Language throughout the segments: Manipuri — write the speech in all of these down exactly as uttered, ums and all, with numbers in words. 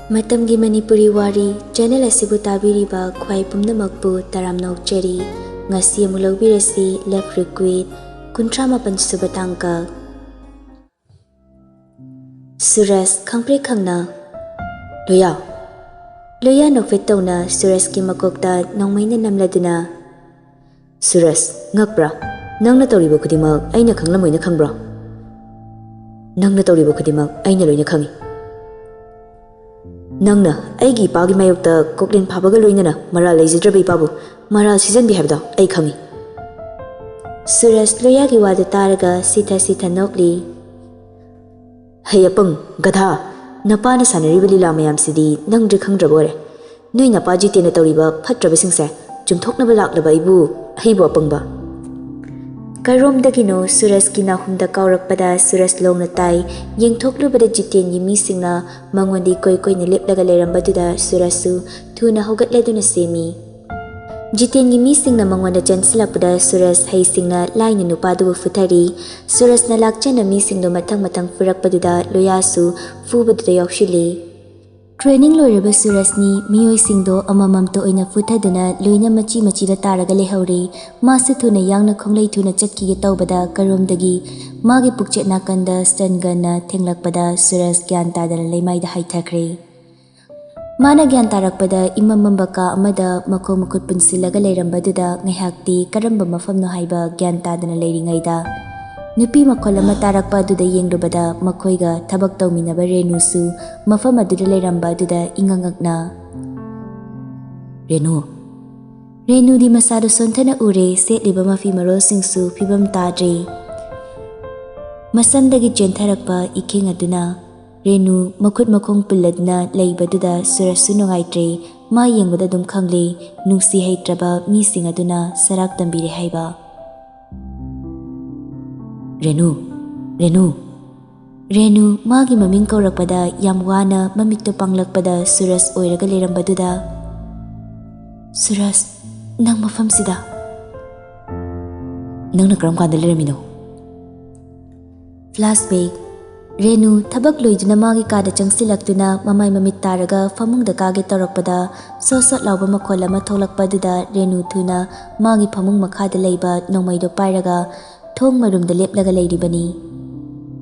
ꯃꯇꯝꯒꯤ ꯃꯅꯤꯄꯨꯔꯤ ꯋꯥꯔꯤ ꯆꯦꯅꯦꯜ ꯑꯁꯤꯕꯨ ꯇꯥꯕꯤꯔꯤꯕ ꯈ꯭ꯋꯥꯏ ꯄꯨꯝꯅꯃꯛꯄꯨ ꯇꯔꯥꯝꯅ ꯑꯣꯛꯆꯔꯤ꯫ ꯉꯁꯤ ꯑꯃꯨꯛ ꯂꯧꯕꯤꯔꯁꯤ Love Request ꯀꯨꯟꯊ꯭ꯔꯥ ꯃꯥꯄꯟ ꯁꯨꯕ ꯇꯥꯡꯀꯛ꯫ ꯁꯨꯔꯖ ꯈꯪꯄ꯭ꯔꯦꯛ ꯈꯪꯅ, "ꯂꯣꯌꯥ!" ꯂꯣꯌꯥ ꯅꯣꯛꯐꯦꯠ ꯇꯧꯅ ꯁꯨꯔꯖꯀꯤ ꯃꯀꯣꯛꯇ ꯅꯣꯡꯃꯩꯅ ꯅꯝꯂꯗꯨꯅ, "ꯁꯨꯔꯖ, ꯉꯛꯄ꯭ꯔꯥ? ꯅꯪꯅ ꯇꯧꯔꯤꯕ ꯈꯨꯗꯤꯡꯃꯛ ꯑꯩꯅ ꯈꯪꯂꯝꯃꯣꯏꯅ ꯈꯪꯕ꯭ꯔꯣ? ꯅꯪꯅ ꯇꯧꯔꯤꯕ ꯈꯨꯗꯤꯡꯃꯛ ꯑꯩꯅ ꯂꯣꯏꯅ ꯈꯪꯏ꯫ ꯅꯪꯅ ꯑꯩꯒꯤ ꯏꯄꯥꯒꯤ ꯃꯥꯌꯣꯛꯇ ꯀꯣꯛꯂꯦꯟ ꯐꯥꯕꯒ ꯂꯣꯏꯅꯅ ꯃꯔꯥꯜ ꯂꯩꯖꯗ꯭ꯔꯕ ꯏꯄꯥꯕꯨ ꯃꯔꯥꯜ ꯁꯤꯖꯟꯕꯤ ꯍꯥꯏꯕꯗꯣ ꯑꯩ ꯈꯪꯏ꯫" ꯁꯨꯔꯖ ꯂꯣꯌꯥꯒꯤ ꯋꯥꯗꯨ ꯇꯥꯔꯒ ꯁꯤꯊ ꯁꯤꯊ ꯅꯣꯛꯂꯤ꯫ "ꯍꯩ ꯑꯄꯪ, ꯒꯙꯥ, ꯅꯄꯥꯅ ꯁꯥꯟꯅꯔꯤꯕ ꯂꯤꯂꯥ ꯃꯌꯥꯝꯁꯤꯗꯤ ꯅꯪꯗꯤ ꯈꯪꯗ꯭ꯔꯕ ꯑꯣꯏꯔꯦ꯫ ꯅꯣꯏ ꯅꯄꯥ ꯖꯤꯇꯦꯟꯅ ꯇꯧꯔꯤꯕ ꯐꯠꯇ꯭ꯔꯕꯁꯤꯡꯁꯦ ꯆꯨꯝꯊꯣꯛꯅꯕ ꯂꯥꯛꯂꯕ ꯑꯩꯕꯨ, ꯑꯩꯕꯨ ꯑꯄꯪꯕ!" ꯀꯔꯣꯝꯗꯒꯤꯅꯣ ꯁꯨꯔꯖꯀꯤ ꯅꯥꯍꯨꯝꯗ ꯀꯥꯎꯔꯛꯄꯗ ꯁꯨꯔꯖ ꯂꯣꯡꯅ ꯇꯥꯏ꯫ ꯌꯦꯡꯊꯣꯛꯂꯨꯕꯗ ꯖꯤꯇꯦꯟꯒꯤ ꯃꯤꯁꯤꯡꯅ ꯃꯉꯣꯟꯗ ꯏꯀꯣꯏ ꯀꯣꯏꯅ ꯂꯦꯞꯂꯒ ꯂꯩꯔꯝꯕꯗꯨꯗ ꯁꯨꯔꯖꯁꯨ ꯊꯨꯅ ꯍꯧꯒꯠꯂꯗꯨꯅ ꯁꯦꯝꯃꯤ꯫ ꯖꯤꯇꯦꯟꯒꯤ ꯃꯤꯁꯤꯡꯅ ꯃꯉꯣꯟꯗ ꯆꯦꯟꯁꯤꯜꯂꯛꯄꯗ ꯁꯨꯔꯖ ꯍꯩꯁꯤꯡꯅ ꯂꯥꯏꯅ ꯅꯨꯄꯥꯗꯨꯕꯨ ꯐꯨꯊꯔꯤ꯫ ꯁꯨꯔꯖꯅ ꯂꯥꯛꯆꯅ ꯃꯤꯁꯤꯡꯗꯨ ꯃꯊꯪ ꯃꯊꯪ ꯐꯨꯔꯛꯄꯗꯨꯗ ꯂꯣꯌꯥꯁꯨ ꯐꯨꯕꯗꯨꯗ ꯌꯥꯎꯁꯤꯜꯂꯤ꯫ ꯇ꯭ꯔꯦꯅꯤꯡ ꯂꯣꯏꯔꯕ ꯁꯨꯔꯖꯅꯤ ꯃꯤꯑꯣꯏꯁꯤꯡꯗꯣ ꯑꯃꯃꯝꯇ ꯑꯣꯏꯅ ꯐꯨꯊꯗꯨꯅ ꯂꯣꯏꯅ ꯃꯆꯤ ꯃꯆꯤꯗ ꯇꯥꯔꯒ ꯂꯩꯍꯧꯔꯦ꯫ ꯃꯥꯁꯨ ꯊꯨꯅ ꯌꯥꯡꯅ ꯈꯣꯡꯂꯩ ꯊꯨꯅ ꯆꯠꯈꯤꯒꯦ ꯇꯧꯕꯗ ꯀꯔꯣꯝꯗꯒꯤ ꯃꯥꯒꯤ ꯄꯨꯛꯆꯦꯠ ꯅꯥꯀꯟꯗ stun gunꯅ ꯊꯦꯡꯂꯛꯄꯗ ꯁꯨꯔꯖ ꯒ꯭ꯌꯥꯟ ꯇꯥꯗꯅ ꯂꯩꯃꯥꯏꯗ ꯍꯥꯏꯊꯈ꯭ꯔꯦ꯫ ꯃꯥꯅ ꯒ꯭ꯌꯥꯟ ꯇꯥꯔꯛꯄꯗ ꯏꯃꯝ ꯃꯝꯕ ꯀꯥ ꯑꯃꯗ ꯃꯈꯣꯡ ꯃꯈꯨꯠ ꯄꯨꯟꯁꯤꯜꯂꯒ ꯂꯩꯔꯝꯕꯗꯨꯗ ꯉꯥꯏꯍꯥꯛꯇꯤ ꯀꯔꯝꯕ ꯃꯐꯝꯅꯣ ꯍꯥꯏꯕ ꯒ꯭ꯌꯥꯟ ꯇꯥꯗꯅ ꯂꯩꯔꯤꯉꯩꯗ ꯅꯨꯄꯤ ꯃꯈꯣꯜ ꯑꯃ ꯇꯥꯔꯛꯄ ꯑꯗꯨꯗ ꯌꯦꯡꯂꯨꯕꯗ ꯃꯈꯣꯏꯒ ꯊꯕꯛ ꯇꯧꯃꯤꯟꯅꯕ ꯔꯦꯅꯨꯁꯨ ꯃꯐꯝ ꯑꯗꯨꯗ ꯂꯩꯔꯝꯕ ꯑꯗꯨꯗ ꯏꯉꯛ ꯉꯛꯅ, "ꯔꯦꯅꯨ!" ꯔꯦꯅꯨꯗꯤ ꯃꯁꯥꯗꯨ ꯁꯣꯟꯊꯅ ꯎꯔꯦ, ꯁꯦꯠꯂꯤꯕ ꯃꯐꯤ ꯃꯔꯣꯜꯁꯤꯡꯁꯨ ꯐꯤꯕꯝ ꯇꯥꯗ꯭ꯔꯦ꯫ ꯃꯁꯝꯗꯒꯤ ꯆꯦꯟꯊꯔꯛꯄ ꯏꯈꯦꯡ ꯑꯗꯨꯅ ꯔꯦꯅꯨ ꯃꯈꯨꯠ ꯃꯈꯣꯡ ꯄꯨꯜꯂꯗꯨꯅ ꯂꯩꯕꯗꯨꯗ ꯁꯨꯔꯖꯁꯨ ꯅꯨꯡꯉꯥꯏꯇ꯭ꯔꯦ꯫ ꯃꯥ ꯌꯦꯡꯕꯗ ꯑꯗꯨꯝ ꯈꯪꯂꯦ, ꯅꯨꯡꯁꯤ ꯍꯩꯇ꯭ꯔꯕ ꯃꯤꯁꯤꯡ ꯑꯗꯨꯅ ꯁꯔꯥꯛ ꯇꯝꯕꯤꯔꯦ ꯍꯥꯏꯕ꯫ "ꯔꯦꯅꯨ, ꯔꯦꯅꯨ!" ꯔꯦꯅꯨ ꯃꯥꯒꯤ ꯃꯃꯤꯡ ꯀꯧꯔꯛꯄꯗ ꯌꯥꯝ ꯋꯥꯅ ꯃꯃꯤꯠꯇꯨ ꯄꯥꯡꯂꯛꯄꯗ ꯁꯨꯔꯖ ꯑꯣꯏꯔꯒ ꯂꯩꯔꯝꯕꯗꯨꯗ, "ꯁꯨꯔꯖ, ꯅꯪ ꯃꯐꯝꯁꯤꯗ?" "ꯅꯪꯅ ꯀꯔꯝ ꯀꯥꯟꯗ ꯂꯩꯔꯝꯃꯤꯅꯣ?" Flashback꯫ ꯔꯦꯅꯨ ꯊꯕꯛ ꯂꯣꯏꯗꯨꯅ ꯃꯥꯒꯤ ꯀꯥꯗ ꯆꯪꯁꯤꯜꯂꯛꯇꯨꯅ ꯃꯃꯥꯏ ꯃꯃꯤꯠ ꯇꯥꯔꯒ ꯐꯃꯨꯡꯗ ꯀꯥꯒꯦ ꯇꯧꯔꯛꯄꯗ, ꯁꯣꯠ ꯁꯣꯠ ꯂꯥꯎꯕ ꯃꯈꯣꯜ ꯑꯃ ꯊꯣꯛꯂꯛꯄ ꯑꯗꯨꯗ ꯔꯦꯅꯨ ꯊꯨꯅ ꯃꯥꯒꯤ ꯐꯃꯨꯡ ꯃꯈꯥꯗ ꯂꯩꯕ ꯅꯣꯡꯃꯩꯗꯣ ꯄꯥꯏꯔꯒ ꯊꯣꯡ ꯃꯔꯨꯝꯗ ꯂꯦꯞꯂꯒ ꯂꯩꯔꯤꯕꯅꯤ꯫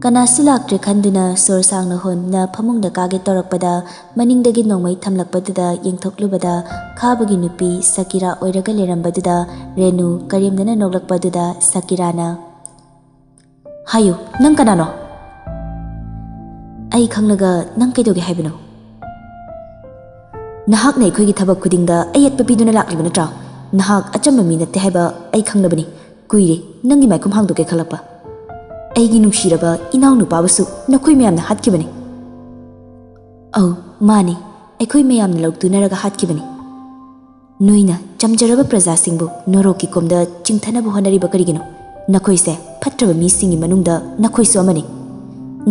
ꯀꯅꯥꯁꯨ ꯂꯥꯛꯇ꯭ꯔꯦ ꯈꯟꯗꯨꯅ ꯁꯣꯔ ꯁꯥꯡꯅ ꯍꯣꯟꯗꯨꯅ ꯐꯃꯨꯡꯗ ꯀꯥꯒꯦ ꯇꯧꯔꯛꯄꯗ, ꯃꯅꯤꯡꯗꯒꯤ ꯅꯣꯡꯃꯩ ꯊꯝꯂꯛꯄꯗꯨꯗ ꯌꯦꯡꯊꯣꯛꯂꯨꯕꯗ, ꯈꯥꯕꯒꯤ ꯅꯨꯄꯤ ꯁꯀꯤꯔꯥ ꯑꯣꯏꯔꯒ ꯂꯩꯔꯝꯕꯗꯨꯗ ꯔꯦꯅꯨ ꯀꯔꯦꯝꯅꯅ ꯅꯣꯛꯂꯛꯄꯗꯨꯗ ꯁꯀꯤꯔꯥꯅ, "ꯍꯥꯏꯌꯨ, ꯅꯪ ꯀꯅꯥꯅꯣ?" "ꯑꯩ ꯈꯪꯂꯒ ꯅꯪ ꯀꯩꯗꯧꯒꯦ ꯍꯥꯏꯕꯅꯣ?" "ꯅꯍꯥꯛꯅ ꯑꯩꯈꯣꯏꯒꯤ ꯊꯕꯛ ꯈꯨꯗꯤꯡꯗ ꯑꯌꯦꯠꯄ ꯄꯤꯗꯨꯅ ꯂꯥꯛꯂꯤꯕ ꯅꯠꯇ꯭ꯔꯥ? ꯅꯍꯥꯛ ꯑꯆꯝꯕ ꯃꯤ ꯅꯠꯇꯦ ꯍꯥꯏꯕ ꯑꯩ ꯈꯪꯂꯕꯅꯤ꯫ ꯀꯨꯏꯔꯦ ꯅꯪꯒꯤ ꯃꯥꯏꯈꯨꯝ ꯍꯥꯡꯗꯣꯛꯀꯦ ꯈꯜꯂꯛꯄ꯫ ꯑꯩꯒꯤ ꯅꯨꯡꯁꯤꯔꯕ ꯏꯅꯥꯎ ꯅꯨꯄꯥꯕꯨꯁꯨ ꯅꯈꯣꯏ ꯃꯌꯥꯝꯅ ꯍꯥꯠꯈꯤꯕꯅꯤ꯫" "ꯑꯧ, ꯃꯥꯅꯤ, ꯑꯩꯈꯣꯏ ꯃꯌꯥꯝꯅ ꯂꯧꯇꯨꯅꯔꯒ ꯍꯥꯠꯈꯤꯕꯅꯤ꯫" "ꯅꯣꯏꯅ ꯆꯝꯖꯔꯕ ꯄ꯭ꯔꯖꯥꯁꯤꯡꯕꯨ ꯅꯣꯔꯣꯛꯀꯤ ꯀꯣꯝꯗ ꯆꯤꯡꯊꯅꯕ ꯍꯣꯠꯅꯔꯤꯕ ꯀꯔꯤꯒꯤꯅꯣ? ꯅꯈꯣꯏꯁꯦ ꯐꯠꯇ꯭ꯔꯕ ꯃꯤꯁꯤꯡꯒꯤ ꯃꯅꯨꯡꯗ ꯅꯈꯣꯏꯁꯨ ꯑꯃꯅꯤ꯫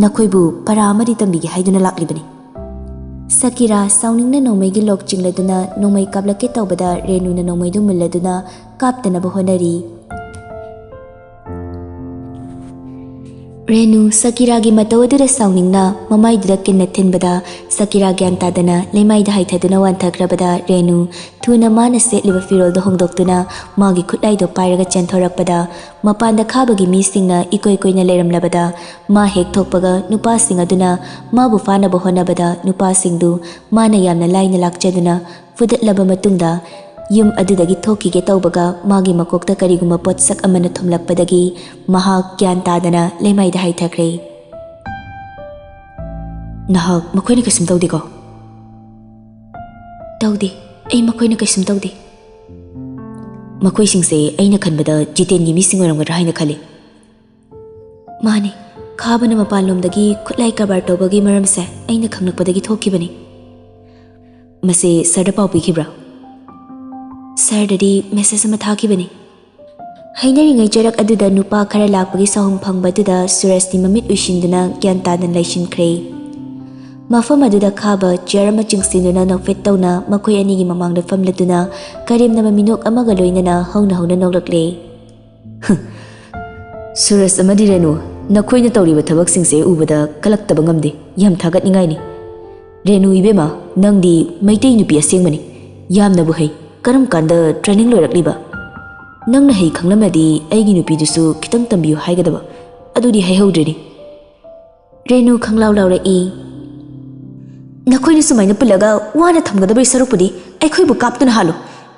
ꯅꯈꯣꯏꯕꯨ ꯄꯔꯥ ꯑꯃꯗꯤ ꯇꯝꯕꯤꯒꯦ ꯍꯥꯏꯗꯨꯅ ꯂꯥꯛꯂꯤꯕꯅꯤ꯫" ꯁꯀꯤꯔꯥ ꯁꯥꯎꯅꯤꯡꯅ ꯅꯣꯡꯃꯩꯒꯤ ꯂꯣꯛ ꯆꯤꯡꯂꯗꯨꯅ ꯅꯣꯡꯃꯩ ꯀꯥꯞꯂꯛꯀꯦ ꯇꯧꯕꯗ ꯔꯦꯅꯨꯅ ꯅꯣꯡꯃꯩꯗꯨ ꯃꯨꯜꯂꯗꯨꯅ ꯀꯥꯞꯇꯅꯕ ꯍꯣꯠꯅꯔꯤ꯫ ꯔꯦꯅꯨ ꯁꯀꯤꯔꯥꯒꯤ ꯃꯇꯧ ꯑꯗꯨꯗ ꯁꯥꯎꯅꯤꯡꯅ ꯃꯃꯥꯏꯗꯨꯗ ꯀꯤꯟꯅ ꯊꯤꯟꯕꯗ, ꯁꯀꯤꯔꯥ ꯒ꯭ꯌꯥꯟ ꯇꯥꯗꯅ ꯂꯩꯃꯥꯏꯗ ꯍꯥꯏꯊꯗꯨꯅ ꯋꯥꯟꯊꯈ꯭ꯔꯕꯗ, ꯔꯦꯅꯨ ꯊꯨꯅ ꯃꯥꯅ ꯁꯦꯠꯂꯤꯕ ꯐꯤꯔꯣꯜꯗꯣ ꯍꯣꯡꯗꯣꯛꯇꯨꯅ ꯃꯥꯒꯤ ꯈꯨꯠꯂꯥꯏꯗꯣ ꯄꯥꯏꯔꯒ ꯆꯦꯟꯊꯣꯔꯛꯄꯗ, ꯃꯄꯥꯟꯗ ꯈꯥꯕꯒꯤ ꯃꯤꯁꯤꯡꯅ ꯏꯀꯣꯏ ꯀꯣꯏꯅ ꯂꯩꯔꯝꯂꯕꯗ, ꯃꯥ ꯍꯦꯛ ꯊꯣꯛꯄꯒ ꯅꯨꯄꯥꯁꯤꯡ ꯑꯗꯨꯅ ꯃꯥꯕꯨ ꯐꯥꯅꯕ ꯍꯣꯠꯅꯕꯗ, ꯅꯨꯄꯥꯁꯤꯡꯗꯨ ꯃꯥꯅ ꯌꯥꯝꯅ ꯂꯥꯏꯅ ꯂꯥꯛꯆꯗꯨꯅ ꯐꯨꯗꯠꯂꯕ ꯃꯇꯨꯡꯗ, ꯌꯨꯝ ꯑꯗꯨꯗꯒꯤ ꯊꯣꯛꯈꯤꯒꯦ ꯇꯧꯕꯒ ꯃꯥꯒꯤ ꯃꯀꯣꯛꯇ ꯀꯔꯤꯒꯨꯝꯕ ꯄꯣꯠꯁꯛ ꯑꯃꯅ ꯊꯣꯝꯂꯛꯄꯗꯒꯤ ꯃꯍꯥꯛ ꯒ꯭ꯌꯥꯟ ꯇꯥꯗꯅ ꯂꯩꯃꯥꯏꯗ ꯍꯥꯏꯊꯈ꯭ꯔꯦ꯫ "ꯅꯍꯥꯛ ꯃꯈꯣꯏꯅ ꯀꯩꯁꯨꯝ ꯇꯧꯗꯦꯀꯣ?" "ꯇꯧꯗꯦ, ꯑꯩ ꯃꯈꯣꯏꯅ ꯀꯩꯁꯨꯝ ꯇꯧꯗꯦ꯫" "ꯃꯈꯣꯏꯁꯤꯡꯁꯦ ꯑꯩꯅ ꯈꯟꯕꯗ ꯖꯤꯇꯦꯟꯒꯤ ꯃꯤꯁꯤꯡ ꯑꯣꯏꯔꯝꯒꯗ꯭ꯔꯥ ꯍꯥꯏꯅ ꯈꯜꯂꯤ꯫" "ꯃꯥꯅꯤ, ꯈꯥꯕꯅ ꯃꯄꯥꯟꯂꯣꯝꯗꯒꯤ ꯈꯨꯠꯂꯥꯏ ꯀꯔꯕꯥꯔ ꯇꯧꯕꯒꯤ ꯃꯔꯝꯁꯦ ꯑꯩꯅ ꯈꯪꯂꯛꯄꯗꯒꯤ ꯊꯣꯛꯈꯤꯕꯅꯤ꯫" "ꯃꯁꯤ ꯁꯔꯗ ꯄꯥꯎ ꯄꯤꯈꯤꯕ꯭ꯔꯥ?" "ꯁꯔꯗꯗꯤ ꯃꯦꯁꯦꯖ ꯑꯃ ꯊꯥꯈꯤꯕꯅꯤ꯫" ꯍꯥꯏꯅꯔꯤꯉꯩ ꯆꯔꯛ ꯑꯗꯨꯗ ꯅꯨꯄꯥ ꯈꯔ ꯂꯥꯛꯄꯒꯤ ꯁꯥꯍꯨꯝ ꯐꯪꯕꯗꯨꯗ ꯁꯨꯔꯖꯇꯤ ꯃꯃꯤꯠ ꯎꯏꯁꯤꯟꯗꯨꯅ ꯒ꯭ꯌꯥꯟ ꯇꯥꯗꯅ ꯂꯩꯁꯤꯟꯈ꯭ꯔꯦ꯫ ꯃꯐꯝ ꯑꯗꯨꯗ ꯈꯥꯕ ꯆꯤꯌꯔ ꯑꯃ ꯆꯤꯡꯁꯤꯟꯗꯨꯅ ꯅꯣꯛꯐꯦꯠ ꯇꯧꯅ ꯃꯈꯣꯏ ꯑꯅꯤꯒꯤ ꯃꯃꯥꯡꯗ ꯐꯝꯂꯗꯨꯅ ꯀꯔꯦꯝꯅꯕ ꯃꯤꯅꯣꯛ ꯑꯃꯒ ꯂꯣꯏꯅꯅ ꯍꯧꯅ ꯍꯧꯅ ꯅꯣꯛꯂꯛꯂꯦ꯫ "ꯁꯨꯔꯖ ꯑꯃꯗꯤ ꯔꯦꯅꯨ, ꯅꯈꯣꯏꯅ ꯇꯧꯔꯤꯕ ꯊꯕꯛꯁꯤꯡꯁꯦ ꯎꯕꯗ ꯀꯂꯛꯇꯕ ꯉꯝꯗꯦ꯫ ꯌꯥꯝ ꯊꯥꯒꯠꯅꯤꯡꯉꯥꯏꯅꯤ꯫ ꯔꯦꯅꯨ ꯏꯕꯦꯝꯃ, ꯅꯪꯗꯤ ꯃꯩꯇꯩ ꯅꯨꯄꯤ ꯑꯁꯦꯡꯕꯅꯤ꯫ ꯌꯥꯝꯅꯕꯨ ꯍꯩ꯫ ꯀꯔꯝ ꯀꯥꯟꯗ training ꯂꯣꯏꯔꯛꯂꯤꯕ? ꯅꯪꯅ ꯍꯩ ꯈꯪꯂꯝꯃꯗꯤ ꯑꯩꯒꯤ ꯅꯨꯄꯤꯗꯨꯁꯨ ꯈꯤꯇꯪ ꯇꯝꯕꯤꯌꯨ ꯍꯥꯏꯒꯗꯕ꯫ ꯑꯗꯨꯗꯤ ꯍꯥꯏꯍꯧꯗ꯭ꯔꯤꯅꯤ꯫ ꯔꯦꯅꯨ ꯈꯪꯂꯥꯎ ꯂꯥꯎꯔꯛꯏ꯫ ꯅꯈꯣꯏꯅ ꯁꯨꯃꯥꯏꯅ ꯄꯨꯜꯂꯒ ꯋꯥꯅ ꯊꯝꯒꯗꯕꯒꯤ ꯁꯔꯨꯛꯄꯨꯗꯤ ꯑꯩꯈꯣꯏꯕꯨ ꯀꯥꯞꯇꯨꯅ ꯍꯥꯠꯂꯨ꯫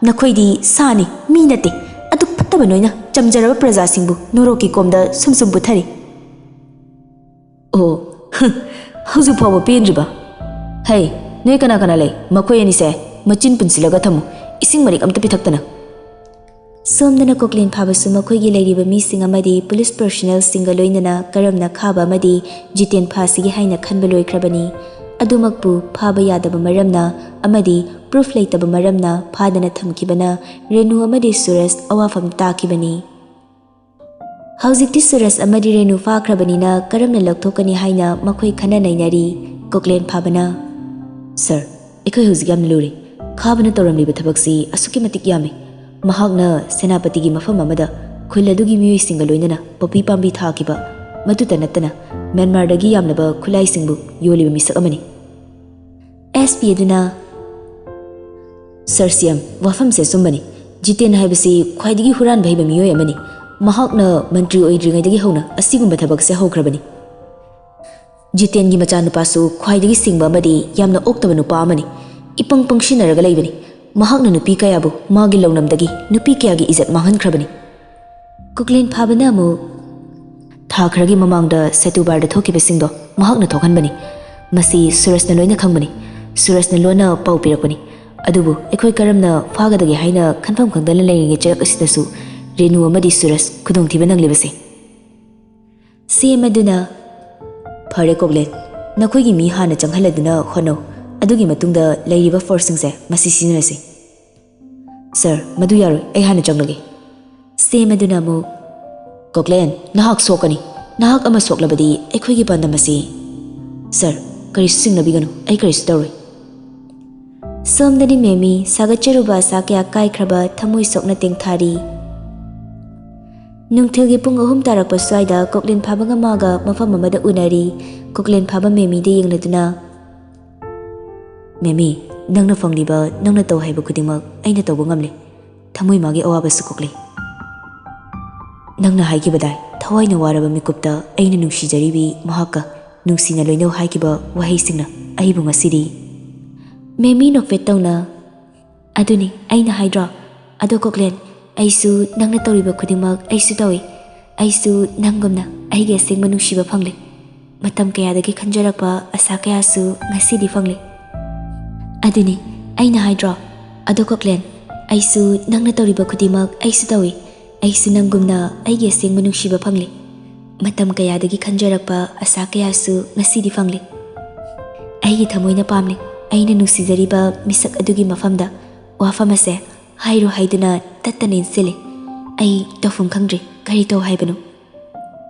ꯅꯈꯣꯏꯗꯤ ꯁꯥꯅꯤ, ꯃꯤ ꯅꯠꯇꯦ꯫ ꯑꯗꯨ ꯐꯠꯇꯕ ꯅꯣꯏꯅ ꯆꯝꯖꯔꯕ ꯄ꯭ꯔꯖꯥꯁꯤꯡꯕꯨ ꯅꯣꯔꯣꯛꯀꯤ ꯀꯣꯝꯗ ꯁꯨꯝ ꯁꯨꯝ ꯄꯨꯊꯔꯤ꯫ ꯑꯣ, ꯍꯧꯖꯤꯛ ꯐꯥꯎꯕ ꯄꯦꯟꯗ꯭ꯔꯤꯕ? ꯍꯩ, ꯅꯣꯏ ꯀꯅꯥ ꯀꯅꯥ ꯂꯩ? ꯃꯈꯣꯏ ꯑꯅꯤꯁꯦ ꯃꯆꯤꯟ ꯄꯨꯟꯁꯤꯜꯂꯒ ꯊꯝꯃꯨ꯫ ꯏꯁꯤꯡ ꯃꯔꯤꯛ ꯑꯝꯇ ꯄꯤꯊꯛꯇꯅ꯫ ꯁꯣꯝꯗꯅ ꯀꯣꯀ꯭ꯂꯦꯟ ꯐꯥꯕꯁꯨ ꯃꯈꯣꯏꯒꯤ ꯂꯩꯔꯤꯕ ꯃꯤꯁꯤꯡ ꯑꯃꯗꯤ ꯄꯨꯂꯤꯁ ꯄꯔꯁꯣꯅꯦꯜꯁꯤꯡꯒ ꯂꯣꯏꯅꯅ ꯀꯔꯝꯅ ꯈꯥꯕ ꯑꯃꯗꯤ ꯖꯤꯇꯦꯟ ꯐꯥꯁꯤꯒꯦ ꯍꯥꯏꯅ ꯈꯟꯕ ꯂꯣꯏꯈ꯭ꯔꯕꯅꯤ꯫ ꯑꯗꯨꯃꯛꯄꯨ ꯐꯥꯕ ꯌꯥꯗꯕ ꯃꯔꯝꯅ ꯑꯃꯗꯤ ꯄ꯭ꯔꯨꯐ ꯂꯩꯇꯕ ꯃꯔꯝꯅ ꯐꯥꯗꯅ ꯊꯝꯈꯤꯕꯅ ꯔꯦꯅꯨ ꯑꯃꯗꯤ ꯁꯨꯔꯖ ꯑꯋꯥꯐꯝ ꯇꯥꯈꯤꯕꯅꯤ꯫ ꯍꯧꯖꯤꯛꯇꯤ ꯁꯨꯔꯖ ꯑꯃꯗꯤ ꯔꯦꯅꯨ ꯐꯥꯈ꯭ꯔꯕꯅꯤꯅ ꯀꯔꯝꯅ ꯂꯧꯊꯣꯛꯀꯅꯤ ꯍꯥꯏꯅ ꯃꯈꯣꯏ ꯈꯟꯅ ꯅꯩꯅꯔꯤ꯫ ꯀꯣꯀ꯭ꯂꯦꯟ ꯐꯥꯕꯅ, "ꯁꯔ, ꯑꯩꯈꯣꯏ ꯍꯧꯖꯤꯛ ꯌꯥꯝꯅ ꯂꯨꯔꯦ꯫ ꯈꯥꯕꯅ ꯇꯧꯔꯝꯂꯤꯕ ꯊꯕꯛꯁꯤ ꯑꯁꯨꯛꯀꯤ ꯃꯇꯤꯛ ꯌꯥꯝꯃꯤ꯫ ꯃꯍꯥꯛꯅ ꯁꯦꯅꯥꯄꯇꯤꯒꯤ ꯃꯐꯝ ꯑꯃꯗ ꯈꯨꯜ ꯑꯗꯨꯒꯤ ꯃꯤꯑꯣꯏꯁꯤꯡꯒ ꯂꯣꯏꯅꯅ ꯄꯣꯄꯤ ꯄꯥꯝꯕꯤ ꯊꯥꯈꯤꯕ, ꯃꯗꯨꯇ ꯅꯠꯇꯅ ꯃ꯭ꯌꯥꯟꯃꯥꯔꯗꯒꯤ ꯌꯥꯝꯂꯕ ꯈꯨꯠꯂꯥꯏꯁꯤꯡꯕꯨ ꯌꯣꯜꯂꯤꯕ ꯃꯤꯁꯛ ꯑꯃꯅꯤ"꯫ ꯑꯦꯁ ꯄꯤ ꯑꯗꯨꯅ, "ꯁꯔ ꯁꯤ ꯑꯦꯝ, ꯋꯥꯐꯝꯁꯦ ꯑꯆꯨꯝꯕꯅꯤ꯫ ꯖꯤꯇꯦꯟ ꯍꯥꯏꯕꯁꯤ ꯈ꯭ꯋꯥꯏꯗꯒꯤ ꯍꯨꯔꯥꯟꯕ ꯍꯩꯕ ꯃꯤꯑꯣꯏ ꯑꯃꯅꯤ꯫ ꯃꯍꯥꯛꯅ ꯃꯟꯇ꯭ꯔꯤ ꯑꯣꯏꯗ꯭ꯔꯤꯉꯩꯗꯒꯤ ꯍꯧꯅ ꯑꯁꯤꯒꯨꯝꯕ ꯊꯕꯛꯁꯦ ꯍꯧꯈ꯭ꯔꯕꯅꯤ꯫ ꯖꯤꯇꯦꯟꯒꯤ ꯃꯆꯥꯅꯨꯄꯥꯁꯨ ꯈ꯭ꯋꯥꯏꯗꯒꯤ ꯁꯤꯡꯕ ꯑꯃꯗꯤ ꯌꯥꯝꯅ ꯑꯣꯛꯇꯕ ꯅꯨꯄꯥ ꯑꯃꯅꯤ꯫ ꯏꯄꯪ ꯄꯪꯁꯤꯟꯅꯔꯒ ꯂꯩꯕꯅꯤ꯫ ꯃꯍꯥꯛꯅ ꯅꯨꯄꯤ ꯀꯌꯥꯕꯨ ꯃꯥꯒꯤ ꯂꯧꯅꯝꯗꯒꯤ ꯅꯨꯄꯤ ꯀꯌꯥꯒꯤ ꯏꯖꯠ ꯃꯥꯡꯍꯟꯈ꯭ꯔꯕꯅꯤ"꯫ ꯀꯨꯛꯂꯦꯟ ꯐꯥꯕꯅ ꯑꯃꯨꯛ, "ꯊꯥ ꯈꯔꯒꯤ ꯃꯃꯥꯡꯗ ꯁꯦꯇꯨꯕꯥꯔꯗ ꯊꯣꯛꯈꯤꯕꯁꯤꯡꯗꯣ ꯃꯍꯥꯛꯅ ꯊꯣꯛꯍꯟꯕꯅꯤ꯫ ꯃꯁꯤ ꯁꯨꯔꯖꯅ ꯂꯣꯏꯅ ꯈꯪꯕꯅꯤ꯫ ꯁꯨꯔꯖꯅ ꯂꯣꯟꯅ ꯄꯥꯎ ꯄꯤꯔꯛꯄꯅꯤ꯫ ꯑꯗꯨꯕꯨ ꯑꯩꯈꯣꯏ ꯀꯔꯝꯅ ꯐꯥꯒꯗꯒꯦ ꯍꯥꯏꯅ ꯈꯟꯐꯝ ꯈꯪꯗꯅ ꯂꯩꯔꯤꯉꯩ ꯆꯔꯛ ꯑꯁꯤꯗꯁꯨ ꯔꯦꯅꯨ ꯑꯃꯗꯤ ꯁꯨꯔꯖ ꯈꯨꯗꯣꯡꯊꯤꯕ ꯅꯪꯂꯤꯕꯁꯦ"꯫ ꯁꯤ ꯑꯦꯝ ꯑꯗꯨꯅ, "ꯐꯔꯦ ꯀꯣꯛꯂꯦꯟ, ꯅꯈꯣꯏꯒꯤ ꯃꯤ ꯍꯥꯟꯅ ꯆꯪꯍꯜꯂꯗꯨꯅ ꯍꯣꯠꯅꯧ꯫ ꯑꯗꯨꯒꯤ ꯃꯇꯨꯡꯗ ꯂꯩꯔꯤꯕ ꯐꯣꯔꯁꯁꯤꯡꯁꯦ ꯃꯁꯤ ꯁꯤꯖꯤꯟꯅꯁꯤ"꯫ "ꯁꯔ, ꯃꯗꯨ ꯌꯥꯔꯣꯏ, ꯑꯩ ꯍꯥꯟꯅ ꯆꯪꯂꯒꯦ"꯫ ꯁꯤ ꯑꯦꯝ ꯑꯗꯨꯅ ꯑꯃꯨꯛ, "ꯀꯣꯛꯂꯦꯟ, ꯅꯍꯥꯛ ꯁꯣꯛꯀꯅꯤ꯫ ꯅꯍꯥꯛ ꯑꯃ ꯁꯣꯛꯂꯕꯗꯤ ꯑꯩꯈꯣꯏꯒꯤ ꯄꯥꯟꯗꯝ ꯑꯁꯤ"꯫ "ꯁꯔ, ꯀꯔꯤꯁꯨ ꯆꯤꯡꯅꯕꯤꯒꯅꯨ, ꯑꯩ ꯀꯔꯤꯁꯨ ꯇꯧꯔꯣꯏ"꯫ ꯁꯣꯝꯗꯗꯤ ꯃꯦꯃꯤ ꯁꯥꯒꯠꯆꯔꯨꯕ ꯑꯁꯥ ꯀꯌꯥ ꯀꯥꯏꯈ꯭ꯔꯕ ꯊꯃꯣꯏ ꯁꯣꯛꯅ ꯇꯦꯡꯊꯥꯔꯤ꯫ ꯅꯨꯡꯊꯤꯜꯒꯤ ꯄꯨꯡ ꯑꯍꯨꯝ ꯇꯥꯔꯛꯄ ꯁ꯭ꯋꯥꯏꯗ ꯀꯣꯛꯂꯦꯟ ꯐꯥꯕꯒ ꯃꯥꯒ ꯃꯐꯝ ꯑꯃꯗ ꯎꯅꯔꯤ꯫ ꯀꯣꯛꯂꯦꯟ ꯐꯥꯕ ꯃꯦꯃꯤꯗ ꯌꯦꯡꯂꯗꯨꯅ, "ꯃꯦꯃꯤ, ꯅꯪꯅ ꯐꯪꯂꯤꯕ, ꯅꯪꯅ ꯇꯧ ꯍꯥꯏꯕ ꯈꯨꯗꯤꯡꯃꯛ ꯑꯩꯅ ꯇꯧꯕ ꯉꯝꯂꯦ꯫ ꯊꯃꯣꯏ ꯃꯥꯒꯤ ꯑꯋꯥꯕꯁꯨ ꯀꯣꯛꯂꯦ꯫ ꯅꯪꯅ ꯍꯥꯏꯈꯤꯕꯗꯥꯏ, ꯊꯋꯥꯏꯅ ꯋꯥꯔꯕ ꯃꯤꯀꯨꯞꯇ ꯑꯩꯅ ꯅꯨꯡꯁꯤꯖꯔꯤꯕꯤ ꯃꯍꯥꯛꯀ ꯅꯨꯡꯁꯤꯅ ꯂꯣꯏꯅꯧ ꯍꯥꯏꯈꯤꯕ ꯋꯥꯍꯩꯁꯤꯡꯅ ꯑꯩꯕꯨ ꯉꯁꯤꯗꯤ?" ꯃꯦꯃꯤ ꯅꯣꯛꯐꯦꯠ ꯇꯧꯅ, "ꯑꯗꯨꯅꯤ ꯑꯩꯅ ꯍꯥꯏꯗ꯭ꯔꯣ? ꯑꯗꯣ ꯀꯣꯛꯂꯦꯟ, ꯑꯩꯁꯨ ꯅꯪꯅ ꯇꯧꯔꯤꯕ ꯈꯨꯗꯤꯡꯃꯛ ꯑꯩꯁꯨ ꯇꯧꯏ꯫ ꯑꯩꯁꯨ ꯅꯪꯒꯨꯝꯅ ꯑꯩꯒꯤ ꯑꯁꯦꯡꯕ ꯅꯨꯡꯁꯤꯕ ꯐꯪꯂꯦ꯫ ꯃꯇꯝ ꯀꯌꯥꯗꯒꯤ ꯈꯟꯖꯔꯛꯄ ꯑꯁꯥ ꯀꯌꯥꯁꯨ ꯉꯁꯤꯗꯤ ꯐꯪꯂꯦ꯫ ꯑꯗꯨꯅꯤ ꯑꯩꯅ ꯍꯥꯏꯗ꯭ꯔꯣ? ꯑꯗꯣ ꯀꯣꯛꯂꯦꯟ, ꯑꯩꯁꯨ ꯅꯪꯅ ꯇꯧꯔꯤꯕ ꯈꯨꯗꯤꯡꯃꯛ ꯑꯩꯁꯨ ꯇꯧꯏ꯫ ꯑꯩꯁꯨ ꯅꯪꯒꯨꯝꯅ ꯑꯩꯒꯤ ꯑꯁꯦꯡꯕ ꯅꯨꯡꯁꯤꯕ ꯐꯪꯂꯦ꯫ ꯃꯇꯝ ꯀꯌꯥꯗꯒꯤ ꯈꯟꯖꯔꯛꯄ ꯑꯁꯥ ꯀꯌꯥꯁꯨ ꯉꯁꯤꯗꯤ ꯐꯪꯂꯦ꯫ ꯑꯩꯒꯤ ꯊꯃꯣꯏꯅ ꯄꯥꯝꯂꯦ꯫ ꯑꯩꯅ ꯅꯨꯡꯁꯤꯖꯔꯤꯕ ꯃꯤꯁꯛ ꯑꯗꯨꯒꯤ ꯃꯐꯝꯗ ꯋꯥꯐꯝ ꯑꯁꯦ ꯍꯥꯏꯔꯣ ꯍꯥꯏꯗꯨꯅ ꯇꯠꯇꯅ ꯏꯟꯁꯤꯜꯂꯦ꯫ ꯑꯩ ꯇꯧꯐꯝ ꯈꯪꯗ꯭ꯔꯦ꯫ ꯀꯔꯤ ꯇꯧ ꯍꯥꯏꯕꯅꯣ?"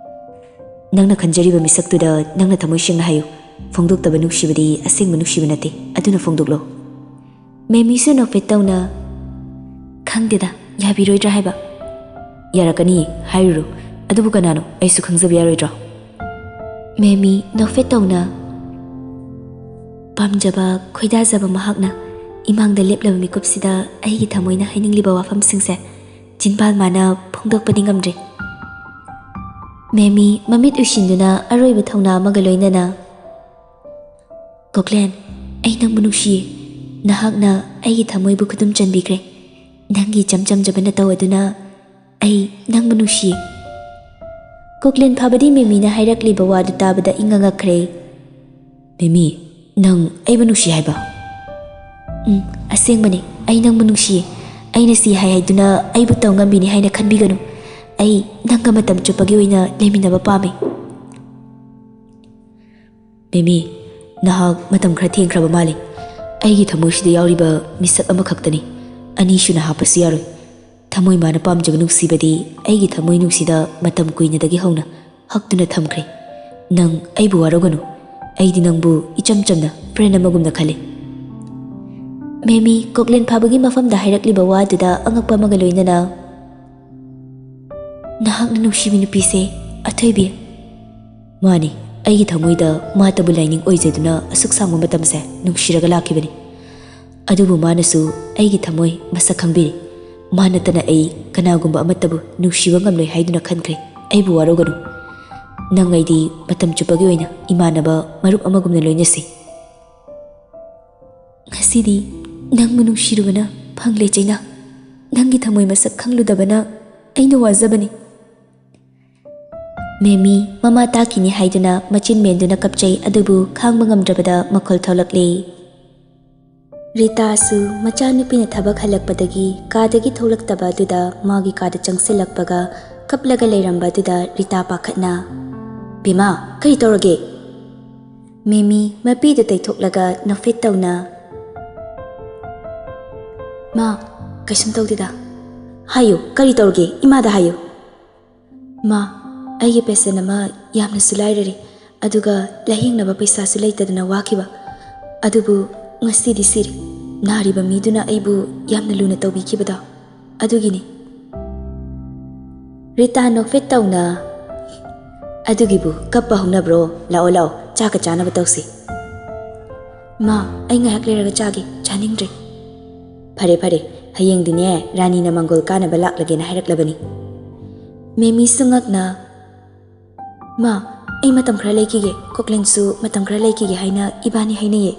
"ꯅꯪꯅ ꯈꯟꯖꯔꯤꯕ ꯃꯤꯁꯛꯇꯨꯗ ꯅꯪꯅ ꯊꯃꯣꯏ ꯁꯦꯡꯅ ꯍꯥꯏꯌꯨ꯫ ꯐꯣꯡꯗꯣꯛꯇꯕ ꯅꯨꯡꯁꯤꯕꯗꯤ ꯑꯁꯦꯡꯕ ꯅꯨꯡꯁꯤꯕ ꯅꯠꯇꯦ꯫ ꯑꯗꯨꯅ ꯐꯣꯡꯗꯣꯛꯂꯣ꯫" ꯃꯦꯃꯤꯁꯨ ꯅꯣꯛꯐꯦꯠ ꯇꯧꯅ, "ꯈꯪꯗꯦꯗ, ꯌꯥꯕꯤꯔꯣꯏꯗ꯭ꯔꯥ ꯍꯥꯏꯕ?" "ꯌꯥꯔꯛꯀꯅꯤꯌꯦ, ꯍꯥꯏꯔꯨꯔꯣ꯫ ꯑꯗꯨꯕꯨ ꯀꯅꯥꯅꯣ? ꯑꯩꯁꯨ ꯈꯪꯖꯕ ꯌꯥꯔꯣꯏꯗ꯭ꯔꯣ?" ꯃꯦꯃꯤ ꯅꯣꯛꯐꯦꯠ ꯇꯧꯅ, "ꯄꯥꯝꯖꯕ, ꯈꯣꯏꯗꯥꯖꯕ ꯃꯍꯥꯛꯅ ꯏꯃꯥꯡꯗ ꯂꯦꯞꯂꯕ ꯃꯤꯀꯨꯞꯁꯤꯗ ꯑꯩꯒꯤ ꯊꯃꯣꯏꯅ ꯍꯥꯏꯅꯤꯡꯂꯤꯕ ꯋꯥꯐꯝꯁꯤꯡꯁꯦ ꯆꯤꯟꯕꯥꯜ ꯃꯥꯅ ꯐꯣꯡꯗꯣꯛꯄꯗꯤ ꯉꯝꯗ꯭ꯔꯦ꯫" ꯃꯦꯃꯤ ꯃꯃꯤꯠ ꯎꯏꯁꯤꯟꯗꯨꯅ ꯑꯔꯣꯏꯕ ꯊꯧꯅꯥ ꯑꯃꯒ ꯂꯣꯏꯅꯅ, "ꯀꯣꯛꯂꯦꯟ, ꯑꯩ ꯅꯪꯕꯨ ꯅꯨꯡꯁꯤꯌꯦ꯫ ꯅꯍꯥꯛꯅ ꯑꯩꯒꯤ ꯊꯃꯣꯏꯕꯨ ꯈꯨꯗꯨꯝ ꯆꯟꯕꯤꯈ꯭ꯔꯦ꯫ ꯅꯪꯒꯤ ꯏꯆꯝ ꯆꯝꯖꯕ ꯅꯇꯧ ꯑꯗꯨꯅ ꯑꯩ ꯅꯪꯕꯨ ꯅꯨꯡꯁꯤꯌꯦ꯫" ꯀꯣꯛꯂꯦꯟ ꯐꯥꯕꯗꯤ ꯃꯦꯃꯤꯅ ꯍꯥꯏꯔꯛꯂꯤꯕ ꯋꯥꯗꯨ ꯇꯥꯕꯗ ꯏꯉꯛ ꯉꯛꯈ꯭ꯔꯦ꯫ "ꯃꯦꯃꯤ, ꯅꯪ ꯑꯩꯕꯨ ꯅꯨꯡꯁꯤ ꯍꯥꯏꯕ?" "ꯎꯝ, ꯑꯁꯦꯡꯕꯅꯤ, ꯑꯩ ꯅꯪꯕꯨ ꯅꯨꯡꯁꯤꯌꯦ꯫ ꯑꯩꯅ ꯁꯤ ꯍꯥꯏ ꯍꯥꯏꯗꯨꯅ ꯑꯩꯕꯨ ꯇꯧ ꯉꯝꯕꯤꯅꯤ ꯍꯥꯏꯅ ꯈꯟꯕꯤꯒꯅꯨ꯫ ꯑꯩ ꯅꯪꯒ ꯃꯇꯝ ꯆꯨꯞꯄꯒꯤ ꯑꯣꯏꯅ ꯂꯩꯃꯤꯟꯅꯕ ꯄꯥꯝꯃꯤ꯫" "ꯃꯦꯃꯤ, ꯅꯍꯥꯛ ꯃꯇꯝ ꯈꯔ ꯊꯦꯡꯈ꯭ꯔꯕ ꯃꯥꯜꯂꯤ꯫ ꯑꯩꯒꯤ ꯊꯃꯣꯏꯁꯤꯗ ꯌꯥꯎꯔꯤꯕ ꯃꯤꯁꯛ ꯑꯃꯈꯛꯇꯅꯤ꯫ ꯑꯅꯤꯁꯨꯅ ꯍꯥꯞꯄꯁꯨ ꯌꯥꯔꯣꯏ꯫ ꯊꯃꯣꯏ ꯃꯥꯅ ꯄꯥꯝꯖꯕ ꯅꯨꯡꯁꯤꯕꯗꯤ ꯑꯩꯒꯤ ꯊꯃꯣꯏ ꯅꯨꯡꯁꯤꯗ ꯃꯇꯝ ꯀꯨꯏꯅꯗꯒꯤ ꯍꯧꯅ ꯍꯛꯇꯨꯅ ꯊꯝꯈ꯭ꯔꯦ꯫ ꯅꯪ ꯑꯩꯕꯨ ꯋꯥꯔꯧꯒꯅꯨ꯫ ꯑꯩꯗꯤ ꯅꯪꯕꯨ ꯏꯆꯝ ꯆꯝꯅ ꯐ꯭ꯔꯦꯟ ꯑꯃꯒꯨꯝꯅ ꯈꯜꯂꯤ꯫" ꯃꯦꯃꯤ ꯀꯣꯛꯂꯦꯟ ꯐꯥꯕꯒꯤ ꯃꯐꯝꯗ ꯍꯥꯏꯔꯛꯂꯤꯕ ꯋꯥꯗꯨꯗ ꯑꯉꯛꯄ ꯑꯃꯒ ꯂꯣꯏꯅꯅ, ꯅꯍꯥꯛꯅ ꯅꯨꯡꯁꯤꯕꯤ ꯅꯨꯄꯤꯁꯦ ꯑꯊꯣꯏꯕꯤ? ꯃꯥꯅꯤ, ꯑꯩꯒꯤ ꯊꯃꯣꯏꯗ ꯃꯥꯇꯕꯨ ꯂꯥꯏꯅꯤꯡ ꯑꯣꯏꯖꯗꯨꯅ ꯑꯁꯨꯛ ꯁꯥꯡꯕ ꯃꯇꯝꯁꯦ ꯅꯨꯡꯁꯤꯔꯒ ꯂꯥꯛꯈꯤꯕꯅꯤ꯫ ꯑꯗꯨꯕꯨ ꯃꯥꯅꯁꯨ ꯑꯩꯒꯤ ꯊꯃꯣꯏ ꯃꯁꯛ ꯈꯪꯕꯤꯔꯤ꯫ ꯃꯥ ꯅꯠꯇꯅ ꯑꯩ ꯀꯅꯥꯒꯨꯝꯕ ꯑꯃꯠꯇꯕꯨ ꯅꯨꯡꯁꯤꯕ ꯉꯝꯂꯣꯏ ꯍꯥꯏꯗꯨꯅ ꯈꯟꯈ꯭ꯔꯦ꯫ ꯑꯩꯕꯨ ꯋꯥꯔꯧꯒꯅꯨ꯫ ꯅꯪ ꯑꯩꯗꯤ ꯃꯇꯝ ꯆꯨꯞꯄꯒꯤ ꯑꯣꯏꯅ ꯏꯃꯥꯟꯅꯕ, ꯃꯔꯨꯞ ꯑꯃꯒꯨꯝꯅ ꯂꯣꯏꯅꯁꯤ꯫ ꯉꯁꯤꯗꯤ ꯅꯪꯕꯨ ꯅꯨꯡꯁꯤꯔꯨꯕꯅ ꯐꯪꯂꯦ, ꯆꯩꯅꯥ꯫ ꯅꯪꯒꯤ ꯊꯃꯣꯏ ꯃꯁꯛ ꯈꯪꯂꯨꯗꯕꯅ ꯑꯩꯅ ꯋꯥꯖꯕꯅꯤ꯫ ꯃꯦꯃꯤ ꯃꯃꯥ ꯇꯥꯈꯤꯅꯤ ꯍꯥꯏꯗꯨꯅ ꯃꯆꯤꯟ ꯃꯦꯟꯗꯨꯅ ꯀꯞꯆꯩ, ꯑꯗꯨꯕꯨ ꯈꯥꯡꯕ ꯉꯝꯗ꯭ꯔꯕꯗ ꯃꯈꯣꯜ ꯊꯣꯛꯂꯛꯂꯦ꯫ ꯔꯤꯇꯥꯁꯨ ꯃꯆꯥꯅꯨꯄꯤꯅ ꯊꯕꯛ ꯍꯜꯂꯛꯄꯗꯒꯤ ꯀꯥꯗꯒꯤ ꯊꯣꯛꯂꯛꯇꯕ ꯑꯗꯨꯗ ꯃꯥꯒꯤ ꯀꯥꯗ ꯆꯪꯁꯤꯜꯂꯛꯄꯒ ꯀꯞꯂꯒ ꯂꯩꯔꯝꯕ ꯑꯗꯨꯗ ꯔꯤꯇꯥ ꯄꯥꯈꯠꯅ, "ꯕꯤꯃꯥ, ꯀꯔꯤ ꯇꯧꯔꯒꯦ?" ꯃꯦꯃꯤ ꯃꯄꯤꯗꯨ ꯇꯩꯊꯣꯛꯂꯒ ꯅꯣꯛꯐꯦꯠ ꯇꯧꯅ, "ꯃꯥ, ꯀꯩꯁꯨꯝ ꯇꯧꯗꯦꯗ꯫ ꯍꯥꯏꯌꯨ, ꯀꯔꯤ ꯇꯧꯔꯒꯦ? ꯏꯃꯥꯗ ꯍꯥꯏꯌꯨ꯫" "ꯃꯥ, ꯑꯩꯒꯤ ꯄꯦꯁꯦꯟ ꯑꯃ ꯌꯥꯝꯅꯁꯨ ꯂꯥꯏꯔꯔꯦ, ꯑꯗꯨꯒ ꯂꯥꯌꯦꯡꯅꯕ ꯄꯩꯁꯥꯁꯨ ꯂꯩꯇꯗꯅ ꯋꯥꯈꯤꯕ꯫ ꯑꯗꯨꯕꯨ ꯉꯁꯤꯗꯤ ꯁꯤꯔꯦ꯫ ꯅꯥꯔꯤꯕ ꯃꯤꯗꯨꯅ ꯑꯩꯕꯨ ꯌꯥꯝꯅ ꯂꯨꯅ ꯇꯧꯕꯤꯈꯤꯕꯗꯣ, ꯑꯗꯨꯒꯤꯅꯤ꯫" ꯔꯤꯇꯥ ꯅꯣꯛꯐꯦꯠ ꯇꯧꯅ, "ꯑꯗꯨꯒꯤꯕꯨ ꯀꯞꯄ ꯍꯧꯅꯕ꯭ꯔꯣ? ꯂꯥꯛꯑꯣ, ꯂꯥꯛꯑꯣ, ꯆꯥꯛꯀ ꯆꯥꯅꯕ ꯇꯧꯁꯤ꯫" "ꯃꯥ, ꯑꯩ ꯉꯥꯏꯍꯥꯛ ꯂꯩꯔꯒ ꯆꯥꯒꯦ, ꯆꯥꯅꯤꯡꯗ꯭ꯔꯦ꯫" "ꯐꯔꯦ, ꯐꯔꯦ, ꯍꯌꯦꯡꯗꯤꯅꯦ ꯔꯥꯅꯤꯅ ꯃꯪꯒꯣꯜ ꯀꯥꯅꯕ ꯂꯥꯛꯂꯒꯦꯅ ꯍꯥꯏꯔꯛꯂꯕꯅꯤ꯫" ꯃꯦꯃꯤꯁꯨ ꯉꯛꯅ, "ꯃꯥ, ꯑꯩ ꯃꯇꯝ ꯈꯔ ꯂꯩꯈꯤꯒꯦ, ꯀꯣꯀ꯭ꯂꯦꯟꯁꯨ ꯃꯇꯝ ꯈꯔ ꯂꯩꯈꯤꯒꯦ ꯍꯥꯏꯅ ꯏꯕꯥꯅꯤ ꯍꯥꯏꯅꯩꯌꯦ꯫"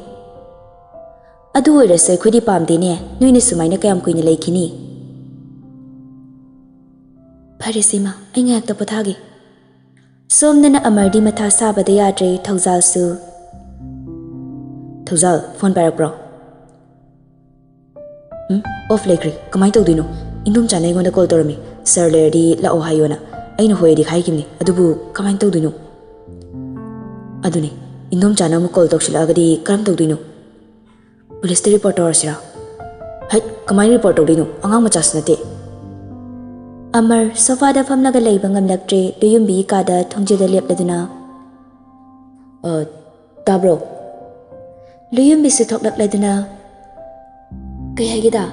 "ꯑꯗꯨ ꯑꯣꯏꯔꯁꯨ ꯑꯩꯈꯣꯏꯗꯤ ꯄꯥꯝꯗꯦꯅꯦ, ꯅꯣꯏꯅ ꯁꯨꯃꯥꯏꯅ ꯀꯌꯥꯝ ꯀꯨꯏꯅ ꯂꯩꯈꯤꯅꯤ?" "ꯐꯔꯦꯁꯦ ꯏꯃꯥ, ꯑꯩ ꯉꯥꯏꯍꯥꯛꯇ ꯄꯣꯊꯥꯒꯦ꯫" ꯁꯣꯝꯗꯅ ꯑꯃꯔꯗꯤ ꯃꯊꯥ ꯁꯥꯕꯗ ꯌꯥꯗ꯭ꯔꯦ, ꯊꯧꯖꯥꯜꯁꯨ꯫ "ꯊꯧꯖꯥꯜ, ꯐꯣꯟ ꯄꯥꯏꯔꯛꯄ꯭ꯔꯣ?" "ꯎꯝ, ꯑꯣꯐ ꯂꯩꯈ꯭ꯔꯦ꯫ ꯀꯃꯥꯏꯅ ꯇꯧꯗꯣꯏꯅꯣ? ꯏꯟꯗꯣꯝꯆꯥꯅ ꯑꯩꯉꯣꯟꯗ ꯀꯣꯜ ꯇꯧꯔꯝꯃꯤ, ꯁꯥꯔ ꯂꯩꯔꯗꯤ ꯂꯥꯛꯑꯣ ꯍꯥꯏꯌꯣꯅ꯫ ꯑꯩꯅ ꯍꯣꯏ ꯑꯗꯤ ꯍꯥꯏꯈꯤꯕꯅꯤ, ꯑꯗꯨꯕꯨ ꯀꯃꯥꯏꯅ ꯇꯧꯗꯣꯏꯅꯣ?" "ꯑꯗꯨꯅꯤ, ꯏꯟꯗꯣꯝꯆꯥꯅ ꯑꯃꯨꯛ ꯀꯣꯜ ꯇꯧꯁꯤꯜꯂꯛꯑꯒꯗꯤ ꯀꯔꯝ ꯇꯧꯗꯣꯏꯅꯣ? ꯄꯨꯂꯤꯁꯇ ꯔꯤꯄꯣꯔꯠ ꯇꯧꯔꯁꯤꯔꯥ?" "ꯍꯩꯠ, ꯀꯃꯥꯏꯅ ꯔꯤꯄꯣꯔꯠ ꯇꯧꯗꯣꯏꯅꯣ? ꯑꯉꯥꯡ ꯃꯆꯥꯁꯨ ꯅꯠꯇꯦ꯫" ꯑꯃꯔ ꯁꯣꯐꯥꯗ ꯐꯝꯂꯒ ꯂꯩꯕ ꯉꯝꯂꯛꯇ꯭ꯔꯦ, ꯂꯨꯌꯨꯝꯕꯤꯒꯤ ꯀꯥꯗ ꯊꯣꯡꯖꯤꯜꯗ ꯂꯦꯞꯂꯗꯨꯅ, "ꯑ, ꯇꯥꯕ꯭ꯔꯣ?" ꯂꯨꯌꯨꯝꯕꯤꯁꯨ ꯊꯣꯛꯂꯛꯂꯗꯨꯅ, "ꯀꯩ ꯍꯥꯏꯒꯦꯗ?"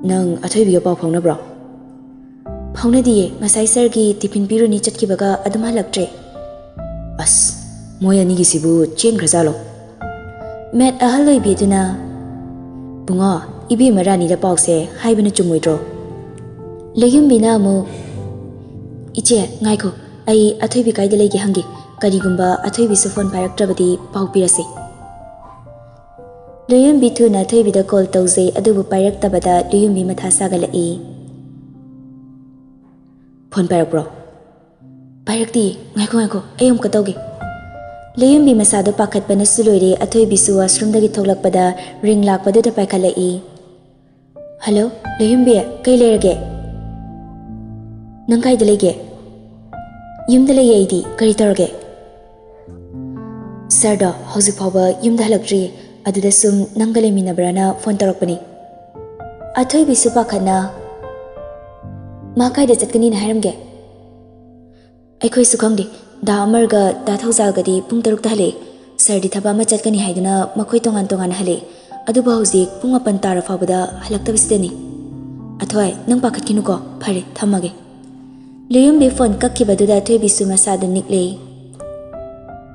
"ꯅꯪ ꯑꯊꯣꯏꯕꯤꯒ ꯄꯥꯎ ꯐꯥꯎꯅꯕ꯭ꯔꯣ?" ꯐꯥꯎꯅꯗꯤꯌꯦ꯫ ꯉꯁꯥꯏ ꯁꯥꯔꯒꯤ ꯇꯤꯐꯤꯟ ꯄꯤꯔꯨꯅꯤ ꯆꯠꯈꯤꯕꯒ ꯑꯗꯨꯝ ꯍꯜꯂꯛꯇ꯭ꯔꯦ꯫ ꯑꯁ, ꯃꯣꯏ ꯑꯅꯤꯒꯤꯁꯤꯕꯨ ꯆꯦꯟꯈ꯭ꯔꯖꯥꯠꯂꯣ? ꯃꯦꯠ ꯑꯍꯜ ꯑꯣꯏꯕꯤ ꯑꯗꯨꯅ, "ꯕꯨꯡꯉꯣ, ꯏꯕꯦꯝꯃ ꯔꯥꯅꯤꯗ ꯄꯥꯎꯁꯦ ꯍꯥꯏꯕꯅ ꯆꯨꯝꯃꯣꯏꯗ꯭ꯔꯣ?" ꯂꯣꯌꯨꯝꯕꯤꯅ ꯑꯃꯨꯛ, "ꯏꯆꯦ, ꯉꯥꯏꯈꯣ, ꯑꯩ ꯑꯊꯣꯏꯕꯤ ꯀꯥꯏꯗ ꯂꯩꯒꯦ ꯍꯪꯒꯦ꯫ ꯀꯔꯤꯒꯨꯝꯕ ꯑꯊꯣꯏꯕꯤꯁꯨ ꯐꯣꯟ ꯄꯥꯏꯔꯛꯇ꯭ꯔꯕꯗꯤ ꯄꯥꯎ ꯄꯤꯔꯁꯤ꯫" ꯂꯣꯌꯨꯝꯕꯤ ꯊꯨꯅ ꯑꯊꯣꯏꯕꯤꯗ ꯀꯣꯜ ꯇꯧꯖꯩ, ꯑꯗꯨꯕꯨ ꯄꯥꯏꯔꯛꯇꯕꯗ ꯂꯣꯌꯨꯝꯕꯤ ꯃꯊꯥ ꯁꯥꯒꯠꯂꯛꯏ꯫ "ꯐꯣꯟ ꯄꯥꯏꯔꯛꯄ꯭ꯔꯣ?" "ꯄꯥꯏꯔꯛꯇꯤꯌꯦ꯫ ꯉꯥꯏꯈꯣ, ꯉꯥꯏꯈꯣ, ꯑꯩ ꯑꯃꯨꯛꯀ ꯇꯧꯒꯦ꯫" ꯂꯣꯌꯨꯝꯕꯤ ꯃꯁꯥꯗꯣ ꯄꯥꯈꯠꯄꯅꯁꯨ ꯂꯣꯏꯔꯦ꯫ ꯑꯊꯣꯏꯕꯤꯁꯨ ꯋꯥꯁꯔꯨꯝꯗꯒꯤ ꯊꯣꯛꯂꯛꯄꯗ ꯔꯤꯡ ꯂꯥꯛꯄꯗꯨꯗ ꯄꯥꯏꯈꯠꯂꯛꯏ꯫ "ꯍꯜꯂꯣ, ꯂꯣꯌꯨꯝꯕꯤ, ꯀꯩ ꯂꯩꯔꯒꯦ? ꯅꯪ ꯀꯥꯏꯗ ꯂꯩꯒꯦ?" "ꯌꯨꯝꯗ ꯂꯩꯌꯦ ꯑꯩꯗꯤ꯫ ꯀꯔꯤ ꯇꯧꯔꯒꯦ?" "ꯁꯥꯔꯗꯣ ꯍꯧꯖꯤꯛ ꯐꯥꯎꯕ ꯌꯨꯝꯗ ꯍꯜꯂꯛꯇ꯭ꯔꯤꯌꯦ꯫ ꯑꯗꯨꯗ ꯁꯨꯝ ꯅꯪꯒ ꯂꯩꯃꯤꯟꯅꯕ꯭ꯔꯥꯅ ꯐꯣꯟ ꯇꯧꯔꯛꯄꯅꯤ꯫" ꯑꯊꯣꯏꯕꯤꯁꯨ ꯄꯥꯈꯠꯅ, "ꯃꯥ ꯀꯥꯏꯗ ꯆꯠꯀꯅꯤꯅ ꯍꯥꯏꯔꯝꯒꯦ?" "ꯑꯩꯈꯣꯏꯁꯨ ꯈꯪꯗꯦ꯫ ꯗꯥ ꯑꯃꯔꯒ ꯗꯥ ꯊꯧꯖꯥꯜꯒꯗꯤ ꯄꯨꯡ ꯇꯔꯨꯛꯇ ꯍꯜꯂꯛꯑꯦ꯫ ꯁꯥꯔꯗꯤ ꯊꯕꯛ ꯑꯃ ꯆꯠꯀꯅꯤ ꯍꯥꯏꯗꯨꯅ ꯃꯈꯣꯏ ꯇꯣꯉꯥꯟ ꯇꯣꯉꯥꯟꯅ ꯍꯜꯂꯛꯑꯦ꯫ ꯑꯗꯨꯕꯨ ꯍꯧꯖꯤꯛ ꯄꯨꯡ ꯃꯥꯄꯟ ꯇꯥꯔ ꯐꯥꯎꯕꯗ ꯍꯜꯂꯛꯇꯕꯁꯤꯗꯅꯤ꯫" "ꯑꯊꯣꯏ, ꯅꯪ ꯄꯥꯈꯠꯈꯤꯅꯨꯀꯣ꯫ ꯐꯔꯦ, ꯊꯝꯃꯒꯦ꯫" ꯂꯣꯌꯨꯝꯕꯤ ꯐꯣꯟ ꯀꯛꯈꯤꯕꯗꯨꯗ ꯑꯊꯣꯏꯕꯤꯁꯨ ꯃꯁꯥꯗꯨ ꯅꯤꯛꯂꯦ꯫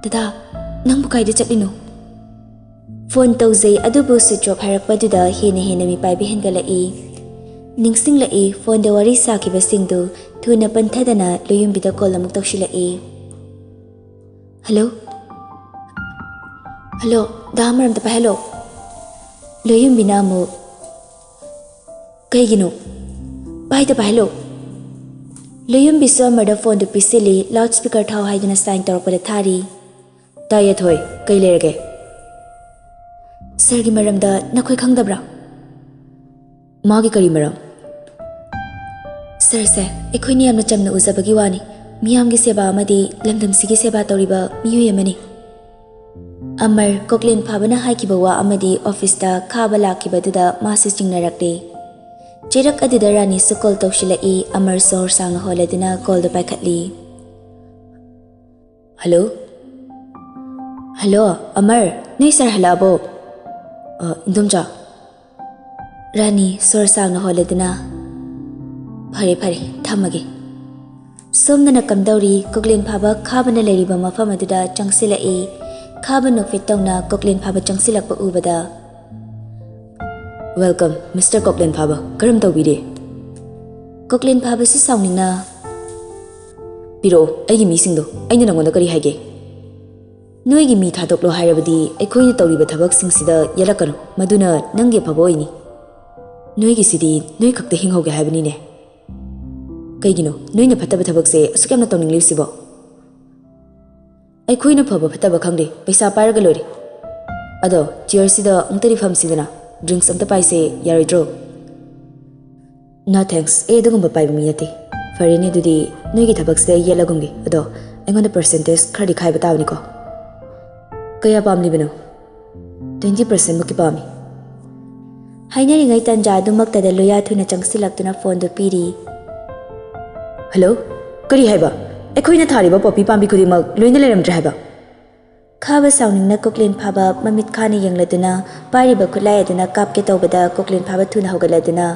"ꯗꯗꯥ, ꯅꯪꯕꯨ ꯀꯥꯏꯗ ꯆꯠꯂꯤꯅꯣ?" ꯐꯣꯟ ꯇꯧꯖꯩ, ꯑꯗꯨꯕꯨ ꯁ꯭ꯋꯤꯆ ꯑꯣꯐ ꯍꯥꯏꯔꯛꯄꯗꯨꯗ ꯍꯦꯟꯅ ꯍꯦꯟꯅ ꯃꯤꯄꯥꯏꯕ ꯍꯦꯟꯒꯠꯂꯛꯏ꯫ ꯅꯤꯡꯁꯤꯡꯂꯛꯏ, ꯐꯣꯟꯗ ꯋꯥꯔꯤ ꯁꯥꯈꯤꯕꯁꯤꯡꯗꯨ ꯊꯨꯅ ꯄꯟꯊꯗꯅ ꯂꯣꯌꯨꯝꯕꯤꯗ ꯀꯣꯜ ꯑꯃꯨꯛ ꯇꯧꯁꯤꯜꯂꯛꯏ꯫ "ꯍꯜꯂꯣ? ꯍꯜꯂꯣ, ꯗꯥ ꯑꯃꯔ, ꯑꯝꯇ ꯄꯥꯏꯍꯜꯂꯣ꯫" ꯂꯣꯌꯨꯝꯕꯤꯅ ꯑꯃꯨꯛ, "ꯀꯩꯒꯤꯅꯣ? ꯄꯥꯏꯗ ꯄꯥꯏꯍꯜꯂꯣ꯫" ꯂꯣꯌꯨꯝꯕꯤꯁꯨ ꯑꯃꯔꯗ ꯐꯣꯟꯗꯨ ꯄꯤꯁꯤꯜꯂꯤ, ꯂꯥꯎꯗ ꯁ꯭ꯄꯤꯀꯔ ꯊꯥꯎ ꯍꯥꯏꯗꯨꯅ ꯁꯥꯏꯟ ꯇꯧꯔꯛꯄꯗ ꯊꯥꯔꯤ꯫ "ꯇꯥꯏ ꯑꯊꯣꯏ, ꯀꯩ ꯂꯩꯔꯒꯦ?" "ꯁꯥꯔꯒꯤ ꯃꯔꯝꯗ ꯅꯈꯣꯏ ꯈꯪꯗꯕ꯭ꯔꯥ?" "ꯃꯥꯒꯤ ꯀꯔꯤ ꯃꯔꯝ?" "ꯁꯥꯔꯁꯦ ꯑꯩꯈꯣꯏꯅ ꯌꯥꯝꯅ ꯆꯝꯅ ꯎꯖꯕꯒꯤ ꯋꯥꯅꯤ꯫ ꯃꯤꯌꯥꯝꯒꯤ ꯁꯦꯕꯥ ꯑꯃꯗꯤ ꯂꯝꯗꯝꯁꯤꯒꯤ ꯁꯦꯕꯥ ꯇꯧꯔꯤꯕ ꯃꯤꯑꯣꯏ ꯑꯃꯅꯤ꯫" ꯑꯃꯔ ꯀꯣꯛꯂꯦꯟ ꯐꯥꯕꯅ ꯍꯥꯏꯈꯤꯕ ꯋꯥ ꯑꯃꯗꯤ ꯑꯣꯐꯤꯁꯇ ꯈꯥꯕ ꯂꯥꯛꯈꯤꯕꯗꯨꯗ ꯃꯥꯁꯨ ꯆꯤꯡꯅꯔꯛꯂꯦ꯫ ꯆꯩꯔꯛ ꯑꯗꯨꯗ ꯔꯥꯅꯤꯁꯨ ꯀꯣꯜ ꯇꯧꯁꯤꯜꯂꯛꯏ꯫ ꯑꯃꯔ ꯁꯣꯔ ꯁꯥꯡꯅ ꯍꯣꯜꯂꯗꯨꯅ ꯀꯣꯜꯗꯨ ꯄꯥꯏꯈꯠꯂꯤ꯫ "ꯍꯜꯂꯣ? ꯍꯜꯂꯣ, ꯑꯃꯔ, ꯅꯣꯏ ꯁꯥꯔ ꯍꯜꯂꯛꯑꯕꯣ?" "ꯑ, ꯏꯟꯗꯣꯝꯆꯥ꯫" ꯔꯥꯅꯤ ꯁꯣꯔ ꯁꯥꯡꯅ ꯍꯣꯜꯂꯗꯨꯅ, ꯐꯔꯦ ꯐꯔꯦ, ꯊꯝꯃꯒꯦ꯫ ꯁꯣꯝꯗꯅ ꯀꯝꯗꯧꯔꯤ? ꯀꯣꯛꯂꯦꯟ ꯐꯥꯕ ꯈꯥꯕꯅ ꯂꯩꯔꯤꯕ ꯃꯐꯝ ꯑꯗꯨꯗ ꯆꯪꯁꯤꯜꯂꯛꯏ꯫ ꯈꯥꯕ ꯅꯣꯛꯐꯦꯠ ꯇꯧꯅ ꯀꯣꯛꯂꯦꯟ ꯐꯥꯕ ꯆꯪꯁꯤꯜꯂꯛꯄ ꯎꯕꯗ, "Welcome, Mister ꯀꯣꯛꯂꯦꯟ ꯐꯥꯕ꯫ ꯀꯔꯝ ꯇꯧꯕꯤꯔꯦ?" ꯀꯣꯛꯂꯦꯟ ꯐꯥꯕꯁꯨ ꯁꯥꯎꯅꯤꯡꯅ, "ꯄꯤꯔꯛꯑꯣ ꯑꯩꯒꯤ ꯃꯤꯁꯤꯡꯗꯣ, ꯑꯩꯅ ꯅꯪꯉꯣꯟꯗ ꯀꯔꯤ ꯍꯥꯏꯒꯦ? ꯅꯣꯏꯒꯤ ꯃꯤ ꯊꯥꯗꯣꯛꯂꯣ ꯍꯥꯏꯔꯕꯗꯤ ꯑꯩꯈꯣꯏꯅ ꯇꯧꯔꯤꯕ ꯊꯕꯛꯁꯤꯡꯁꯤꯗ ꯌꯦꯠꯂꯛꯀꯅꯨ, ꯃꯗꯨꯅ ꯅꯪꯒꯤ ꯑꯐꯕ ꯑꯣꯏꯅꯤ꯫ ꯅꯣꯏꯒꯤꯁꯤꯗꯤ ꯅꯣꯏ ꯈꯛꯇ ꯍꯤꯡꯍꯧꯒꯦ ꯍꯥꯏꯕꯅꯤꯅꯦ꯫ ꯀꯩꯒꯤꯅꯣ ꯅꯣꯏꯅ ꯐꯠꯇꯕ ꯊꯕꯛꯁꯦ ꯑꯁꯨꯛ ꯌꯥꯝꯅ ꯇꯧꯅꯤꯡꯂꯤꯕꯁꯤꯕꯣ?" "ꯑꯩꯈꯣꯏꯅ ꯐꯕ ꯐꯠꯇꯕ ꯈꯪꯗꯦ, ꯄꯩꯁꯥ ꯄꯥꯏꯔꯒ ꯂꯣꯏꯔꯦ꯫ ꯑꯗꯣ ꯆꯤꯌꯔꯁꯤꯗ ꯑꯃꯨꯛꯇꯗꯤ ꯐꯝꯁꯤꯗꯅ, ꯗ꯭ꯔꯤꯡꯛꯁ ꯑꯝꯇ ꯄꯥꯏꯁꯦ, ꯌꯥꯔꯣꯏꯗ꯭ꯔꯣ?" "No thanks, ꯑꯩ ꯑꯗꯨꯒꯨꯝꯕ ꯄꯥꯏꯕ ꯃꯤ ꯅꯠꯇꯦ꯫ ꯐꯔꯦꯅꯦ, ꯑꯗꯨꯗꯤ ꯅꯣꯏꯒꯤ ꯊꯕꯛꯁꯤꯗ ꯑꯩ ꯌꯦꯠꯂꯒꯨꯝꯒꯦ, ꯑꯗꯣ ꯑꯩꯉꯣꯟꯗ ꯄꯔꯁꯦꯟꯇꯦꯖ ꯈꯔꯗꯤ ꯈꯥꯏꯕ ꯇꯥꯕꯅꯤꯀꯣ꯫ ꯀꯌꯥ ꯄꯥꯝꯂꯤꯕꯅꯣ?" "Twenty percent ꯃꯨꯛꯀꯤ ꯄꯥꯝꯃꯤ꯫" ꯍꯥꯏꯅꯔꯤꯉꯩ ꯇꯟꯖꯥ ꯑꯗꯨꯃꯛꯇꯗ ꯂꯣꯌꯥ ꯊꯨꯅ ꯆꯪꯁꯤꯜꯂꯛꯇꯨꯅ ꯐꯣꯟꯗꯨ ꯄꯤꯔꯤ꯫ "ꯍꯜꯂꯣ, ꯀꯔꯤ ꯍꯥꯏꯕ? ꯑꯩꯈꯣꯏꯅ ꯊꯥꯔꯤꯕ ꯄꯣꯄꯤ ꯄꯥꯝꯕꯤ ꯈꯨꯗꯤꯡꯃꯛ ꯂꯣꯏꯅ ꯂꯩꯔꯝꯗ꯭ꯔꯦ ꯍꯥꯏꯕ?" ꯈꯥꯕ ꯁꯥꯎꯅꯤꯡꯅ ꯀꯣꯛꯂꯦꯟ ꯐꯥꯕ ꯃꯃꯤꯠ ꯈꯥꯅ ꯌꯦꯡꯂꯗꯨꯅ ꯄꯥꯏꯔꯤꯕ ꯈꯨꯠꯂꯥꯏ ꯑꯗꯨꯅ ꯀꯥꯞꯀꯦ ꯇꯧꯕꯗ ꯀꯣꯛꯂꯦꯟ ꯐꯥꯕ ꯊꯨꯅ ꯍꯧꯒꯠꯂꯗꯨꯅ,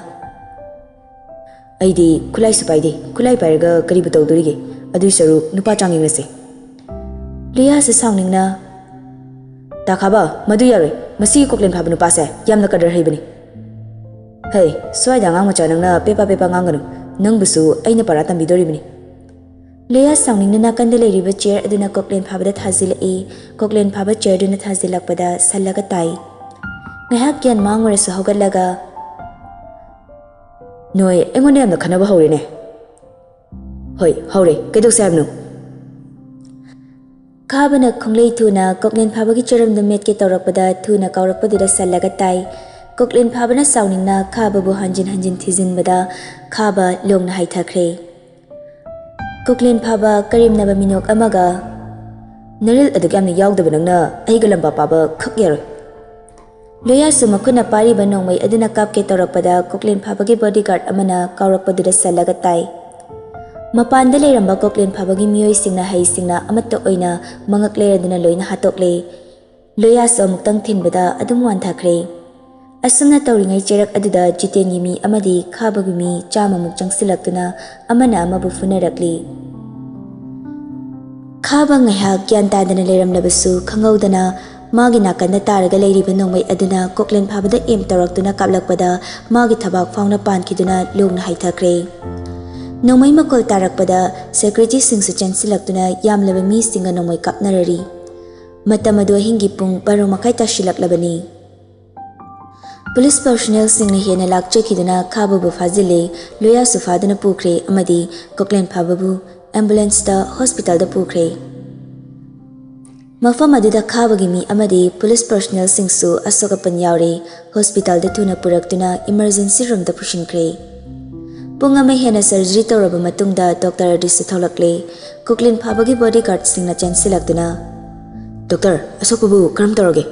"ꯑꯩꯗꯤ ꯈꯨꯠꯂꯥꯏꯁꯨ ꯄꯥꯏꯗꯦ, ꯈꯨꯠꯂꯥꯏ ꯄꯥꯏꯔꯒ ꯀꯔꯤꯕꯨ ꯇꯧꯗꯣꯔꯤꯒꯦ? ꯑꯗꯨꯏ ꯁꯔꯨꯛ ꯅꯨꯄꯥ ꯆꯥꯡ ꯌꯦꯡꯂꯁꯦ꯫" ꯂꯣꯌꯥꯁꯨ ꯁꯥꯎꯅꯤꯡꯅ, "ꯇꯥꯈꯥꯕ, ꯃꯗꯨ ꯌꯥꯔꯣꯏ꯫ ꯃꯁꯤꯒꯤ ꯀꯣꯛꯂꯦꯟ ꯐꯥꯕ ꯅꯨꯄꯥꯁꯦ ꯌꯥꯝꯅ ꯀꯗꯔ ꯍꯩꯕꯅꯤ꯫" "ꯍꯩ, ꯁ꯭ꯋꯥꯏꯗ ꯑꯉꯥꯡ ꯃꯆꯥ ꯅꯪꯅ ꯄꯦꯄꯥ ꯄꯦꯄꯥ ꯉꯥꯡꯒꯅꯨ꯫ ꯅꯪꯕꯨꯁꯨ ꯑꯩꯅ ꯄꯔꯥ ꯇꯝꯕꯤꯗꯣꯔꯤꯕꯅꯤ꯫" ꯂꯣꯌꯥ ꯁꯥꯎꯅꯤꯡꯅ ꯅꯥꯀꯟꯗ ꯂꯩꯔꯤꯕ ꯆꯤꯌꯔ ꯑꯗꯨꯅ ꯀꯣꯛꯂꯦꯟ ꯐꯥꯕꯗ ꯊꯥꯖꯤꯜꯂꯛꯏ꯫ ꯀꯣꯛꯂꯦꯟ ꯐꯥꯕ ꯆꯤꯌꯔꯗꯨꯅ ꯊꯥꯖꯤꯜꯂꯛꯄꯗ ꯁꯜꯂꯒ ꯇꯥꯏ꯫ ꯉꯥꯏꯍꯥꯛ ꯒ꯭ꯌꯥꯟ ꯃꯥꯡꯉꯨꯔꯁꯨ ꯍꯧꯒꯠꯂꯒ, "ꯅꯣꯏ ꯑꯩꯉꯣꯟꯗ ꯌꯥꯝꯅ ꯈꯟꯅꯕ ꯍꯧꯔꯦꯅꯦ꯫" "ꯍꯣꯏ, ꯍꯧꯔꯦ꯫ ꯀꯩꯗꯧꯁꯦ ꯍꯥꯏꯕꯅꯣ?" ꯈꯥꯕꯅ ꯈꯣꯡꯂꯩ ꯊꯨꯅ ꯀꯣꯛꯂꯦꯟ ꯐꯥꯕꯒꯤ ꯆꯔꯝꯗꯨ ꯃꯦꯠꯀꯦ ꯇꯧꯔꯛꯄꯗ ꯊꯨꯅ ꯀꯥꯎꯔꯛꯄꯗꯨꯗ ꯁꯜꯂꯒ ꯇꯥꯏ꯫ ꯀꯣꯛꯂꯦꯟ ꯐꯥꯕꯅ ꯁꯥꯎꯅꯤꯡꯅ ꯈꯥꯕꯕꯨ ꯍꯟꯖꯤꯟ ꯍꯟꯖꯤꯟ ꯊꯤꯖꯤꯟꯕꯗ ꯈꯥꯕ ꯂꯣꯡꯅ ꯍꯥꯏꯊꯈ꯭ꯔꯦ꯫ ꯀꯣꯛꯂꯦꯟ ꯐꯥꯕ ꯀꯔꯦꯝꯅꯕ ꯃꯤꯅꯣꯛ ꯑꯃꯒ, "ꯅꯔꯤꯜ ꯑꯗꯨꯛ ꯌꯥꯝꯅ ꯌꯥꯎꯗꯕ ꯅꯪꯅ ꯑꯩꯒ ꯂꯝꯕꯥ ꯄꯥꯕ ꯈꯛ ꯌꯥꯔꯣꯏ꯫" ꯂꯣꯌꯥꯁꯨ ꯃꯈꯨꯠꯅ ꯄꯥꯏꯔꯤꯕ ꯅꯣꯡꯃꯩ ꯑꯗꯨꯅ ꯀꯥꯞꯀꯦ ꯇꯧꯔꯛꯄꯗ ꯀꯣꯛꯂꯦꯟ ꯐꯥꯕꯒꯤ ꯕꯣꯗꯤꯒꯥꯔꯗ ꯑꯃꯅ ꯀꯥꯎꯔꯛꯄꯗꯨꯗ ꯁꯜꯂꯒ ꯇꯥꯏ꯫ ꯃꯄꯥꯟꯗ ꯂꯩꯔꯝꯕ ꯀꯣꯛꯂꯦꯟ ꯐꯥꯕꯒꯤ ꯃꯤꯑꯣꯏꯁꯤꯡꯅ ꯍꯩꯁꯤꯡꯅ ꯑꯃꯠꯇ ꯑꯣꯏꯅ ꯃꯉꯛ ꯂꯩꯔꯗꯨꯅ ꯂꯣꯏꯅ ꯍꯥꯠꯇꯣꯛꯂꯦ꯫ ꯂꯣꯌꯥꯁꯨ ꯑꯃꯨꯛꯇꯪ ꯊꯤꯟꯕꯗ ꯑꯗꯨꯝ ꯋꯥꯟꯊꯈ꯭ꯔꯦ꯫ ꯑꯁꯨꯝꯅ ꯇꯧꯔꯤꯉꯩ ꯆꯩꯔꯛ ꯑꯗꯨꯗ ꯖꯤꯇꯦꯟꯒꯤ ꯃꯤ ꯑꯃꯗꯤ ꯈꯥꯕꯒꯤ ꯃꯤ ꯆꯥꯝꯃꯃꯨꯛ ꯆꯪꯁꯤꯜꯂꯛꯇꯨꯅ ꯑꯃꯅ ꯑꯃꯕꯨ ꯐꯨꯅꯔꯛꯂꯤ꯫ ꯈꯥꯕ ꯉꯥꯏꯍꯥꯛ ꯒ꯭ꯌꯥꯟ ꯇꯥꯗꯅ ꯂꯩꯔꯝꯂꯕꯁꯨ ꯈꯪꯍꯧꯗꯅ ꯃꯥꯒꯤ ꯅꯥꯀꯟꯗ ꯇꯥꯔꯒ ꯂꯩꯔꯤꯕ ꯅꯣꯡꯃꯩ ꯑꯗꯨꯅ ꯀꯣꯛꯂꯦꯟ ꯐꯥꯕꯗ ꯑꯦꯝ ꯇꯧꯔꯛꯇꯨꯅ ꯀꯥꯞꯂꯛꯄꯗ ꯃꯥꯒꯤ ꯊꯕꯥꯛ ꯐꯥꯎꯅ ꯄꯥꯟꯈꯤꯗꯨꯅ ꯂꯣꯡꯅ ꯍꯥꯏꯊꯈ꯭ꯔꯦ꯫ ꯅꯣꯡꯃꯩ ꯃꯈꯣꯜ ꯇꯥꯔꯛꯄꯗ ꯁꯦꯀ꯭ꯌꯨꯔꯤꯇꯤꯁꯤꯡꯁꯨ ꯆꯦꯟꯁꯤꯜꯂꯛꯇꯨꯅ ꯌꯥꯝꯂꯕ ꯃꯤꯁꯤꯡꯒ ꯅꯣꯡꯃꯩ ꯀꯥꯞꯅꯔꯔꯤ꯫ ꯃꯇꯝ ꯑꯗꯨ ꯑꯍꯤꯡꯒꯤ ꯄꯨꯡ ꯕꯥꯔꯣ ꯃꯈꯥꯏ ꯇꯥꯁꯤꯜꯂꯛꯂꯕꯅꯤ꯫ ꯄꯨꯂꯤꯁ ꯄꯔꯁꯣꯅꯦꯜꯁꯤꯡꯅ ꯍꯦꯟꯅ ꯂꯥꯛꯆꯈꯤꯗꯨꯅ ꯈꯥꯕꯕꯨ ꯐꯥꯖꯤꯜꯂꯦ, ꯂꯣꯌꯥꯁꯨ ꯐꯥꯗꯨꯅ ꯄꯨꯈ꯭ꯔꯦ ꯑꯃꯗꯤ ꯀꯣꯛꯂꯦꯟ ꯐꯥꯕꯕꯨ ꯑꯦꯝꯕꯨꯂꯦꯟꯁꯇ ꯍꯣꯁꯄꯤꯇꯥꯜꯗ ꯄꯨꯈ꯭ꯔꯦ꯫ ꯃꯐꯝ ꯑꯗꯨꯗ ꯈꯥꯕꯒꯤ ꯃꯤ ꯑꯃꯗꯤ ꯄꯨꯂꯤꯁ ꯄꯔꯁꯣꯅꯦꯜꯁꯤꯡꯁꯨ ꯑꯁꯣꯛ ꯑꯄꯟ ꯌꯥꯎꯔꯦ, ꯍꯣꯁꯄꯤꯇꯥꯜꯗ ꯊꯨꯅ ꯄꯨꯔꯛꯇꯨꯅ ꯏꯃꯔꯖꯦꯟꯁꯤ ꯔꯨꯝꯗ ꯄꯨꯁꯤꯟꯈ꯭ꯔꯦ꯫ ꯄꯨꯡ ꯑꯃ ꯍꯦꯟꯅ ꯁꯔꯖꯔꯤ ꯇꯧꯔꯕ ꯃꯇꯨꯡꯗ ꯗꯣꯛꯇꯔ ꯑꯗꯨꯁꯨ ꯊꯣꯛꯂꯛꯂꯦ꯫ ꯀꯣꯛꯂꯦꯟ ꯐꯥꯕꯒꯤ ꯕꯣꯗꯤꯒꯥꯔꯗꯁꯤꯡꯅ ꯆꯦꯟꯁꯤꯜꯂꯛꯇꯨꯅ, "ꯗꯣꯛꯇꯔ, ꯑꯁꯣꯛꯄꯕꯨ ꯀꯔꯝ ꯇꯧꯔꯒꯦ?"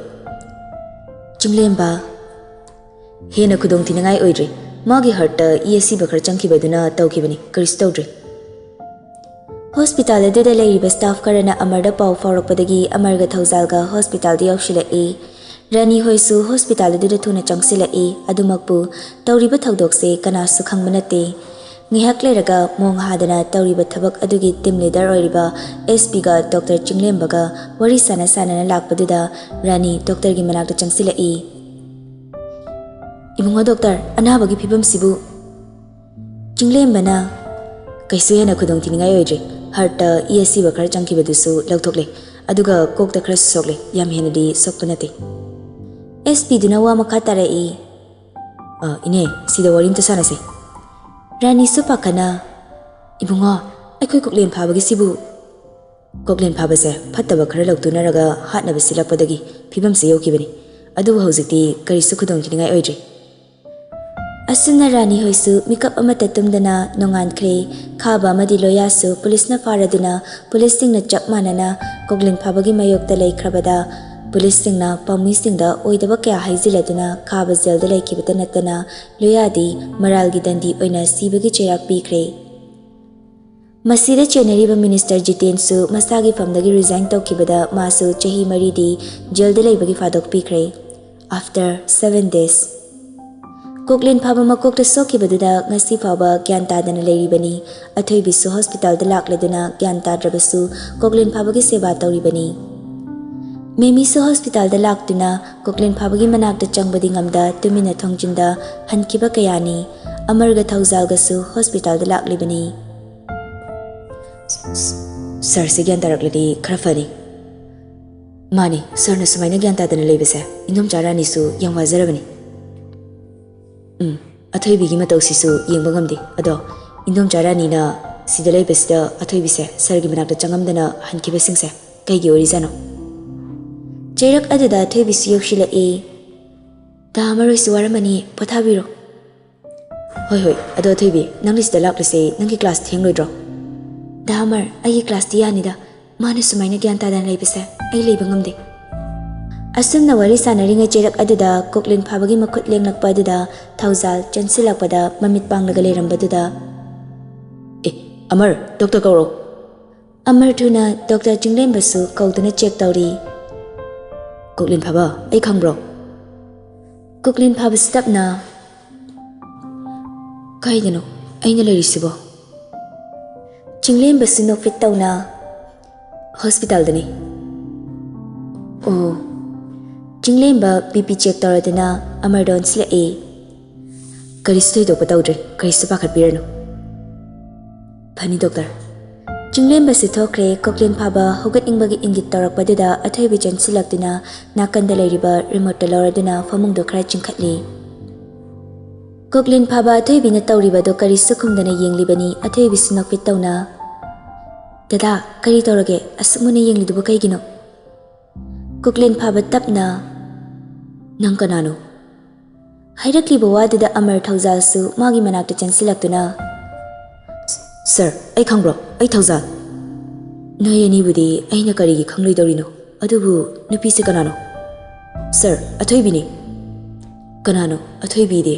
ꯆꯤꯡꯂꯦꯝꯕ, "ꯍꯦꯟꯅ ꯈꯨꯗꯣꯡꯊꯤꯅꯤꯡꯉꯥꯏ ꯑꯣꯏꯗ꯭ꯔꯤ꯫ ꯃꯥꯒꯤ ꯍꯥꯔꯠꯇ ꯏ ꯑꯁꯤꯕ ꯈꯔ ꯆꯪꯈꯤꯕꯗꯨꯅ ꯇꯧꯈꯤꯕꯅꯤ, ꯀꯔꯤꯁꯨ ꯇꯧꯗ꯭ꯔꯤ꯫" ꯍꯣꯁꯄꯤꯇꯥꯜ ꯑꯗꯨꯗ ꯂꯩꯔꯤꯕ ꯁ꯭ꯇꯥꯐ ꯈꯔꯅ ꯑꯃꯔꯗ ꯄꯥꯎ ꯐꯥꯎꯔꯛꯄꯗꯒꯤ ꯑꯃꯔꯒ ꯊꯧꯖꯥꯜꯒ ꯍꯣꯁꯄꯤꯇꯥꯜꯗ ꯌꯧꯁꯤꯜꯂꯛꯏ꯫ ꯔꯥꯅꯤ ꯍꯣꯏꯁꯨ ꯍꯣꯁꯄꯤꯇꯥꯜ ꯑꯗꯨꯗ ꯊꯨꯅ ꯆꯪꯁꯤꯜꯂꯛꯏ꯫ ꯑꯗꯨꯃꯛꯄꯨ ꯇꯧꯔꯤꯕ ꯊꯧꯗꯣꯛꯁꯦ ꯀꯅꯥꯁꯨ ꯈꯪꯕ ꯅꯠꯇꯦ꯫ ꯉꯥꯏꯍꯥꯛ ꯂꯩꯔꯒ ꯃꯣꯡ ꯍꯥꯗꯅ ꯇꯧꯔꯤꯕ ꯊꯕꯛ ꯑꯗꯨꯒꯤ ꯇꯤꯝ ꯂꯤꯗꯔ ꯑꯣꯏꯔꯤꯕ ꯑꯦꯁ ꯄꯤꯒ ꯗꯣꯛꯇꯔ ꯆꯤꯡꯂꯦꯝꯕꯒ ꯋꯥꯔꯤ ꯁꯥꯟꯅ ꯁꯥꯟꯅꯅ ꯂꯥꯛꯄꯗꯨꯗ ꯔꯥꯅꯤ ꯗꯣꯛꯇꯔꯒꯤ ꯃꯅꯥꯛꯇ ꯆꯪꯁꯤꯜꯂꯛꯏ꯫ "ꯏꯕꯨꯡꯉꯣ ꯗꯣꯛꯇꯔ, ꯑꯅꯥꯕꯒꯤ ꯐꯤꯕꯝꯁꯤꯕꯨ?" ꯆꯤꯡꯂꯦꯝꯕꯅ, "ꯀꯩꯁꯨ ꯍꯦꯟꯅ ꯈꯨꯗꯣꯡꯊꯤꯅꯤꯡꯉꯥꯏ ꯑꯣꯏꯗ꯭ꯔꯤ꯫ ꯍꯥꯔꯠꯇ ꯏ ꯑꯁꯤꯕ ꯈꯔ ꯆꯪꯈꯤꯕꯗꯨꯁꯨ ꯂꯧꯊꯣꯛꯂꯦ, ꯑꯗꯨꯒ ꯀꯣꯛꯇ ꯈꯔꯁꯨ ꯁꯣꯛꯂꯦ, ꯌꯥꯝ ꯍꯦꯟꯅꯗꯤ ꯁꯣꯛꯄ ꯅꯠꯇꯦ꯫" ꯑꯦꯁ ꯄꯤꯗꯨꯅ ꯋꯥ ꯃꯈꯥ ꯇꯥꯔꯛꯏ꯫ "ꯑ, ꯏꯅꯦ, ꯁꯤꯗ ꯋꯥꯔꯤ ꯑꯝꯇ ꯁꯥꯟꯅꯁꯦ꯫" ꯔꯥꯅꯤꯁꯨ ꯄꯥꯈꯠꯅ, "ꯏꯕꯨꯡꯉꯣ, ꯑꯩꯈꯣꯏ ꯀꯣꯛꯂꯦꯟ ꯐꯥꯕꯒꯤꯁꯤꯕꯨ?" "ꯀꯣꯛꯂꯦꯟ ꯐꯥꯕꯁꯦ ꯐꯠꯇꯕ ꯈꯔ ꯂꯧꯇꯨꯅꯔꯒ ꯍꯥꯠꯅꯕ ꯁꯤꯜꯂꯛꯄꯗꯒꯤ ꯐꯤꯕꯝꯁꯦ ꯌꯧꯈꯤꯕꯅꯤ꯫ ꯑꯗꯨꯕꯨ ꯍꯧꯖꯤꯛꯇꯤ ꯀꯔꯤꯁꯨ ꯈꯨꯗꯣꯡꯊꯤꯅꯤꯡꯉꯥꯏ ꯑꯣꯏꯗ꯭ꯔꯤ꯫" ꯑꯁꯨꯝꯅ ꯔꯥꯅꯤ ꯍꯣꯏꯁꯨ ꯃꯤꯀꯞ ꯑꯃꯠꯇ ꯇꯨꯝꯗꯅ ꯅꯣꯡꯉꯥꯟꯈ꯭ꯔꯦ꯫ ꯈꯥꯕ ꯑꯃꯗꯤ ꯂꯣꯌꯥꯁꯨ ꯄꯨꯂꯤꯁꯅ ꯐꯥꯔꯗꯨꯅ ꯄꯨꯂꯤꯁꯁꯤꯡꯅ ꯆꯞ ꯃꯥꯟꯅꯅ ꯀꯣꯛꯂꯦꯟ ꯐꯥꯕꯒꯤ ꯃꯥꯌꯣꯛꯇ ꯂꯩꯈ꯭ꯔꯕꯗ, ꯄꯨꯂꯤꯁꯁꯤꯡꯅ ꯄꯥꯎꯃꯤꯁꯤꯡꯗ ꯑꯣꯏꯗꯕ ꯀꯌꯥ ꯍꯥꯏꯖꯤꯜꯂꯗꯨꯅ ꯈꯥꯕ ꯖꯦꯜꯗ ꯂꯩꯈꯤꯕꯇ ꯅꯠꯇꯅ ꯂꯣꯌꯥꯗꯤ ꯃꯔꯥꯜꯒꯤ ꯗꯟꯗꯤ ꯑꯣꯏꯅ ꯁꯤꯕꯒꯤ ꯆꯩꯔꯥꯛ ꯄꯤꯈ꯭ꯔꯦ꯫ ꯃꯁꯤꯗ ꯆꯦꯟꯅꯔꯤꯕ ꯃꯤꯅꯤꯁꯇꯔ ꯖꯤꯇꯦꯟꯁꯨ ꯃꯁꯥꯒꯤ ꯐꯝꯗꯒꯤ ꯔꯤꯖꯥꯏꯟ ꯇꯧꯈꯤꯕꯗ ꯃꯥꯁꯨ ꯆꯍꯤ ꯃꯔꯤꯗꯤ ꯖꯦꯜꯗ ꯂꯩꯕꯒꯤ ꯐꯥꯗꯣꯛ ꯄꯤꯈ꯭ꯔꯦ꯫ After seven days. ꯀꯣꯛꯂꯦꯟ ꯐꯥꯕ ꯃꯀꯣꯛꯇ ꯁꯣꯛꯈꯤꯕꯗꯨꯗ ꯉꯁꯤ ꯐꯥꯎꯕ ꯒ꯭ꯌꯥꯟ ꯇꯥꯗꯅ ꯂꯩꯔꯤꯕꯅꯤ꯫ ꯑꯊꯣꯏꯕꯤꯁꯨ ꯍꯣꯁꯄꯤꯇꯥꯜꯗ ꯂꯥꯛꯂꯗꯨꯅ ꯒ꯭ꯌꯥꯟ ꯇꯥꯗ꯭ꯔꯕꯁꯨ ꯀꯣꯛꯂꯦꯟ ꯐꯥꯕꯒꯤ ꯁꯦꯕꯥ ꯇꯧꯔꯤꯕꯅꯤ꯫ ꯃꯦꯃꯤꯁꯨ ꯍꯣꯁꯄꯤꯇꯥꯜꯗ ꯂꯥꯛꯇꯨꯅ ꯀꯣꯛꯂꯦꯟ ꯐꯥꯕꯒꯤ ꯃꯅꯥꯛꯇ ꯆꯪꯕꯗꯤ ꯉꯝꯗ ꯇꯨꯃꯤꯟꯅ ꯊꯣꯡꯖꯤꯟꯗ ꯍꯟꯈꯤꯕ ꯀꯌꯥꯅꯤ꯫ ꯑꯃꯔꯒ ꯊꯧꯖꯥꯜꯒꯁꯨ ꯍꯣꯁꯄꯤꯇꯥꯜꯗ ꯂꯥꯛꯂꯤꯕꯅꯤ꯫ ꯁꯔꯁꯦ ꯒ꯭ꯌꯥꯟ ꯇꯥꯔꯛꯂꯗꯤ ꯈꯔ ꯐꯅꯤ꯫ ꯃꯥꯅꯤ, ꯁꯔꯅ ꯁꯨꯃꯥꯏꯅ ꯒ꯭ꯌꯥꯟ ꯇꯥꯗꯅ ꯂꯩꯕꯁꯦ ꯏꯟꯗꯣꯝꯆꯥ ꯔꯥꯅꯤꯁꯨ ꯌꯥꯝ ꯋꯥꯖꯔꯕꯅꯤ꯫ ꯎꯝ, ꯑꯊꯣꯏꯕꯤꯒꯤ ꯃꯇꯧꯁꯤꯁꯨ ꯌꯦꯡꯕ ꯉꯝꯗꯦ꯫ ꯑꯗꯣ ꯏꯟꯗꯣꯝꯆꯥ ꯔꯥꯅꯤꯅ ꯁꯤꯗ ꯂꯩꯕꯁꯤꯗ ꯑꯊꯣꯏꯕꯤꯁꯦ ꯁꯔꯒꯤ ꯃꯅꯥꯛꯇ ꯆꯪꯉꯝꯗꯅ ꯍꯟꯈꯤꯕꯁꯤꯡꯁꯦ ꯀꯩꯒꯤ ꯑꯣꯏꯔꯤꯖꯥꯠꯅꯣ? ꯆꯩꯔꯛ ꯑꯗꯨꯗ ꯑꯊꯣꯏꯕꯤꯁꯨ ꯌꯧꯁꯤꯜꯂꯛꯏ꯫ ꯗꯥ ꯑꯃꯔ ꯍꯣꯏꯁꯨ ꯋꯥꯔꯝꯃꯅꯤ, ꯄꯣꯊꯥꯕꯤꯔꯣ꯫ ꯍꯣꯏ, ꯍꯣꯏ꯫ ꯑꯗꯣ ꯑꯊꯣꯏꯕꯤ, ꯅꯪꯅ ꯁꯤꯗ ꯂꯥꯛꯂꯤꯁꯦ ꯅꯪꯒꯤ ꯀ꯭ꯂꯥꯁ ꯊꯦꯡꯂꯣꯏꯗ꯭ꯔꯣ? ꯗꯥ ꯑꯃꯔ, ꯑꯩꯒꯤ ꯀ꯭ꯂꯥꯁꯇꯤ ꯌꯥꯅꯤꯗ꯫ ꯃꯥꯅ ꯁꯨꯃꯥꯏꯅ ꯒ꯭ꯌꯥꯟ ꯇꯥꯗꯅ ꯂꯩꯕꯁꯦ ꯑꯩ ꯂꯩꯕ ꯉꯝꯗꯦ꯫ ꯑꯁꯨꯝꯅ ꯋꯥꯔꯤ ꯁꯥꯟꯅꯔꯤꯉꯩ ꯆꯩꯔꯛ ꯑꯗꯨꯗ ꯀꯣꯛꯂꯦꯟ ꯐꯥꯕꯒꯤ ꯃꯈꯨꯠ ꯂꯦꯡꯂꯛꯄ ꯑꯗꯨꯗ ꯊꯧꯖꯥꯜ ꯆꯦꯟꯁꯤꯜꯂꯛꯄꯗ ꯃꯃꯤꯠ ꯄꯥꯡꯂꯒ ꯂꯩꯔꯝꯕꯗꯨꯗ, "ꯑꯦ, ꯑꯃꯔ, ꯗꯣꯛꯇꯔ ꯀꯧꯔꯣ!" ꯑꯃꯔ ꯊꯨꯅ ꯗꯣꯛꯇꯔ ꯆꯤꯡꯂꯦꯝꯕꯁꯨ ꯀꯧꯗꯨꯅ ꯆꯦꯛ ꯇꯧꯔꯤ꯫ "ꯀꯣꯛꯂꯦꯟ ꯐꯥꯕ, ꯑꯩ ꯈꯪꯕ꯭ꯔꯣ?" ꯀꯣꯛꯂꯦꯟ ꯐꯥꯕꯁꯨ ꯇꯞꯅ, "ꯀꯥꯏꯗꯅꯣ ꯑꯩꯅ ꯂꯩꯔꯤꯁꯤꯕꯣ?" ꯆꯤꯡꯂꯦꯝꯕꯁꯨ ꯅꯣꯛꯐꯦꯠ ꯇꯧꯅ, "ꯍꯣꯁꯄꯤꯇꯥꯜꯗꯅꯤ꯫" ꯑꯣ꯫ ꯆꯤꯡꯂꯦꯝꯕ ꯕꯤ ꯄꯤ ꯆꯦꯛ ꯇꯧꯔꯗꯨꯅ ꯑꯃꯔꯗ ꯑꯣꯟꯁꯤꯜꯂꯛꯏ꯫ "ꯀꯔꯤꯁꯨ ꯊꯣꯏꯗꯣꯛꯄ ꯇꯧꯗ꯭ꯔꯤ, ꯀꯔꯤꯁꯨ ꯄꯥꯈꯠꯄꯤꯔꯅꯨ꯫" "ꯐꯅꯤ ꯗꯣꯛꯇꯔ꯫" ꯆꯤꯡꯂꯦꯝꯕꯁꯨ ꯊꯣꯛꯈ꯭ꯔꯦ꯫ ꯀꯣꯛꯂꯦꯟ ꯐꯥꯕ ꯍꯧꯒꯠꯅꯤꯡꯕꯒꯤ ꯏꯪꯒꯤꯠ ꯇꯧꯔꯛꯄꯗꯨꯗ ꯑꯊꯣꯏꯕꯤ ꯆꯦꯟꯁꯤꯜꯂꯛꯇꯨꯅ ꯅꯥꯀꯟꯗ ꯂꯩꯔꯤꯕ ꯔꯤꯃꯣꯠꯇ ꯂꯧꯔꯗꯨꯅ ꯐꯃꯨꯡꯗꯣ ꯈꯔ ꯆꯤꯡꯈꯠꯂꯤ꯫ ꯀꯣꯛꯂꯦꯟ ꯐꯥꯕ ꯑꯊꯣꯏꯕꯤꯅ ꯇꯧꯔꯤꯕꯗꯣ ꯀꯔꯤꯁꯨ ꯈꯨꯝꯗꯅ ꯌꯦꯡꯂꯤꯕꯅꯤ꯫ ꯑꯊꯣꯏꯕꯤꯁꯨ ꯅꯣꯛꯐꯦꯠ ꯇꯧꯅ, "ꯗꯗꯥ, ꯀꯔꯤ ꯇꯧꯔꯒꯦ? ꯑꯁꯨꯛ ꯃꯨꯟꯅ ꯌꯦꯡꯂꯤꯗꯨꯕꯨ ꯀꯩꯒꯤꯅꯣ?" ꯀꯣꯛꯂꯦꯟ ꯐꯥꯕ ꯇꯞꯅ, "ꯅꯪ ꯀꯅꯥꯅꯣ?" ꯍꯥꯏꯔꯛꯂꯤꯕ ꯋꯥꯗꯨꯗ ꯑꯃꯔ ꯊꯧꯖꯥꯜꯁꯨ ꯃꯥꯒꯤ ꯃꯅꯥꯛꯇ ꯆꯦꯟꯁꯤꯜꯂꯛꯇꯨꯅ, "ꯁꯔ, ꯑꯩ ꯈꯪꯕ꯭ꯔꯣ? ꯑꯩ ꯊꯧꯖꯥꯜ꯫" "ꯅꯣꯏ ꯑꯅꯤꯕꯨꯗꯤ ꯑꯩꯅ ꯀꯔꯤꯒꯤ ꯈꯪꯂꯣꯏꯗꯧꯔꯤꯅꯣ? ꯑꯗꯨꯕꯨ ꯅꯨꯄꯤꯁꯦ ꯀꯅꯥꯅꯣ?" "ꯁꯔ, ꯑꯊꯣꯏꯕꯤꯅꯤ꯫" "ꯀꯅꯥꯅꯣ ꯑꯊꯣꯏꯕꯤꯗꯤ?"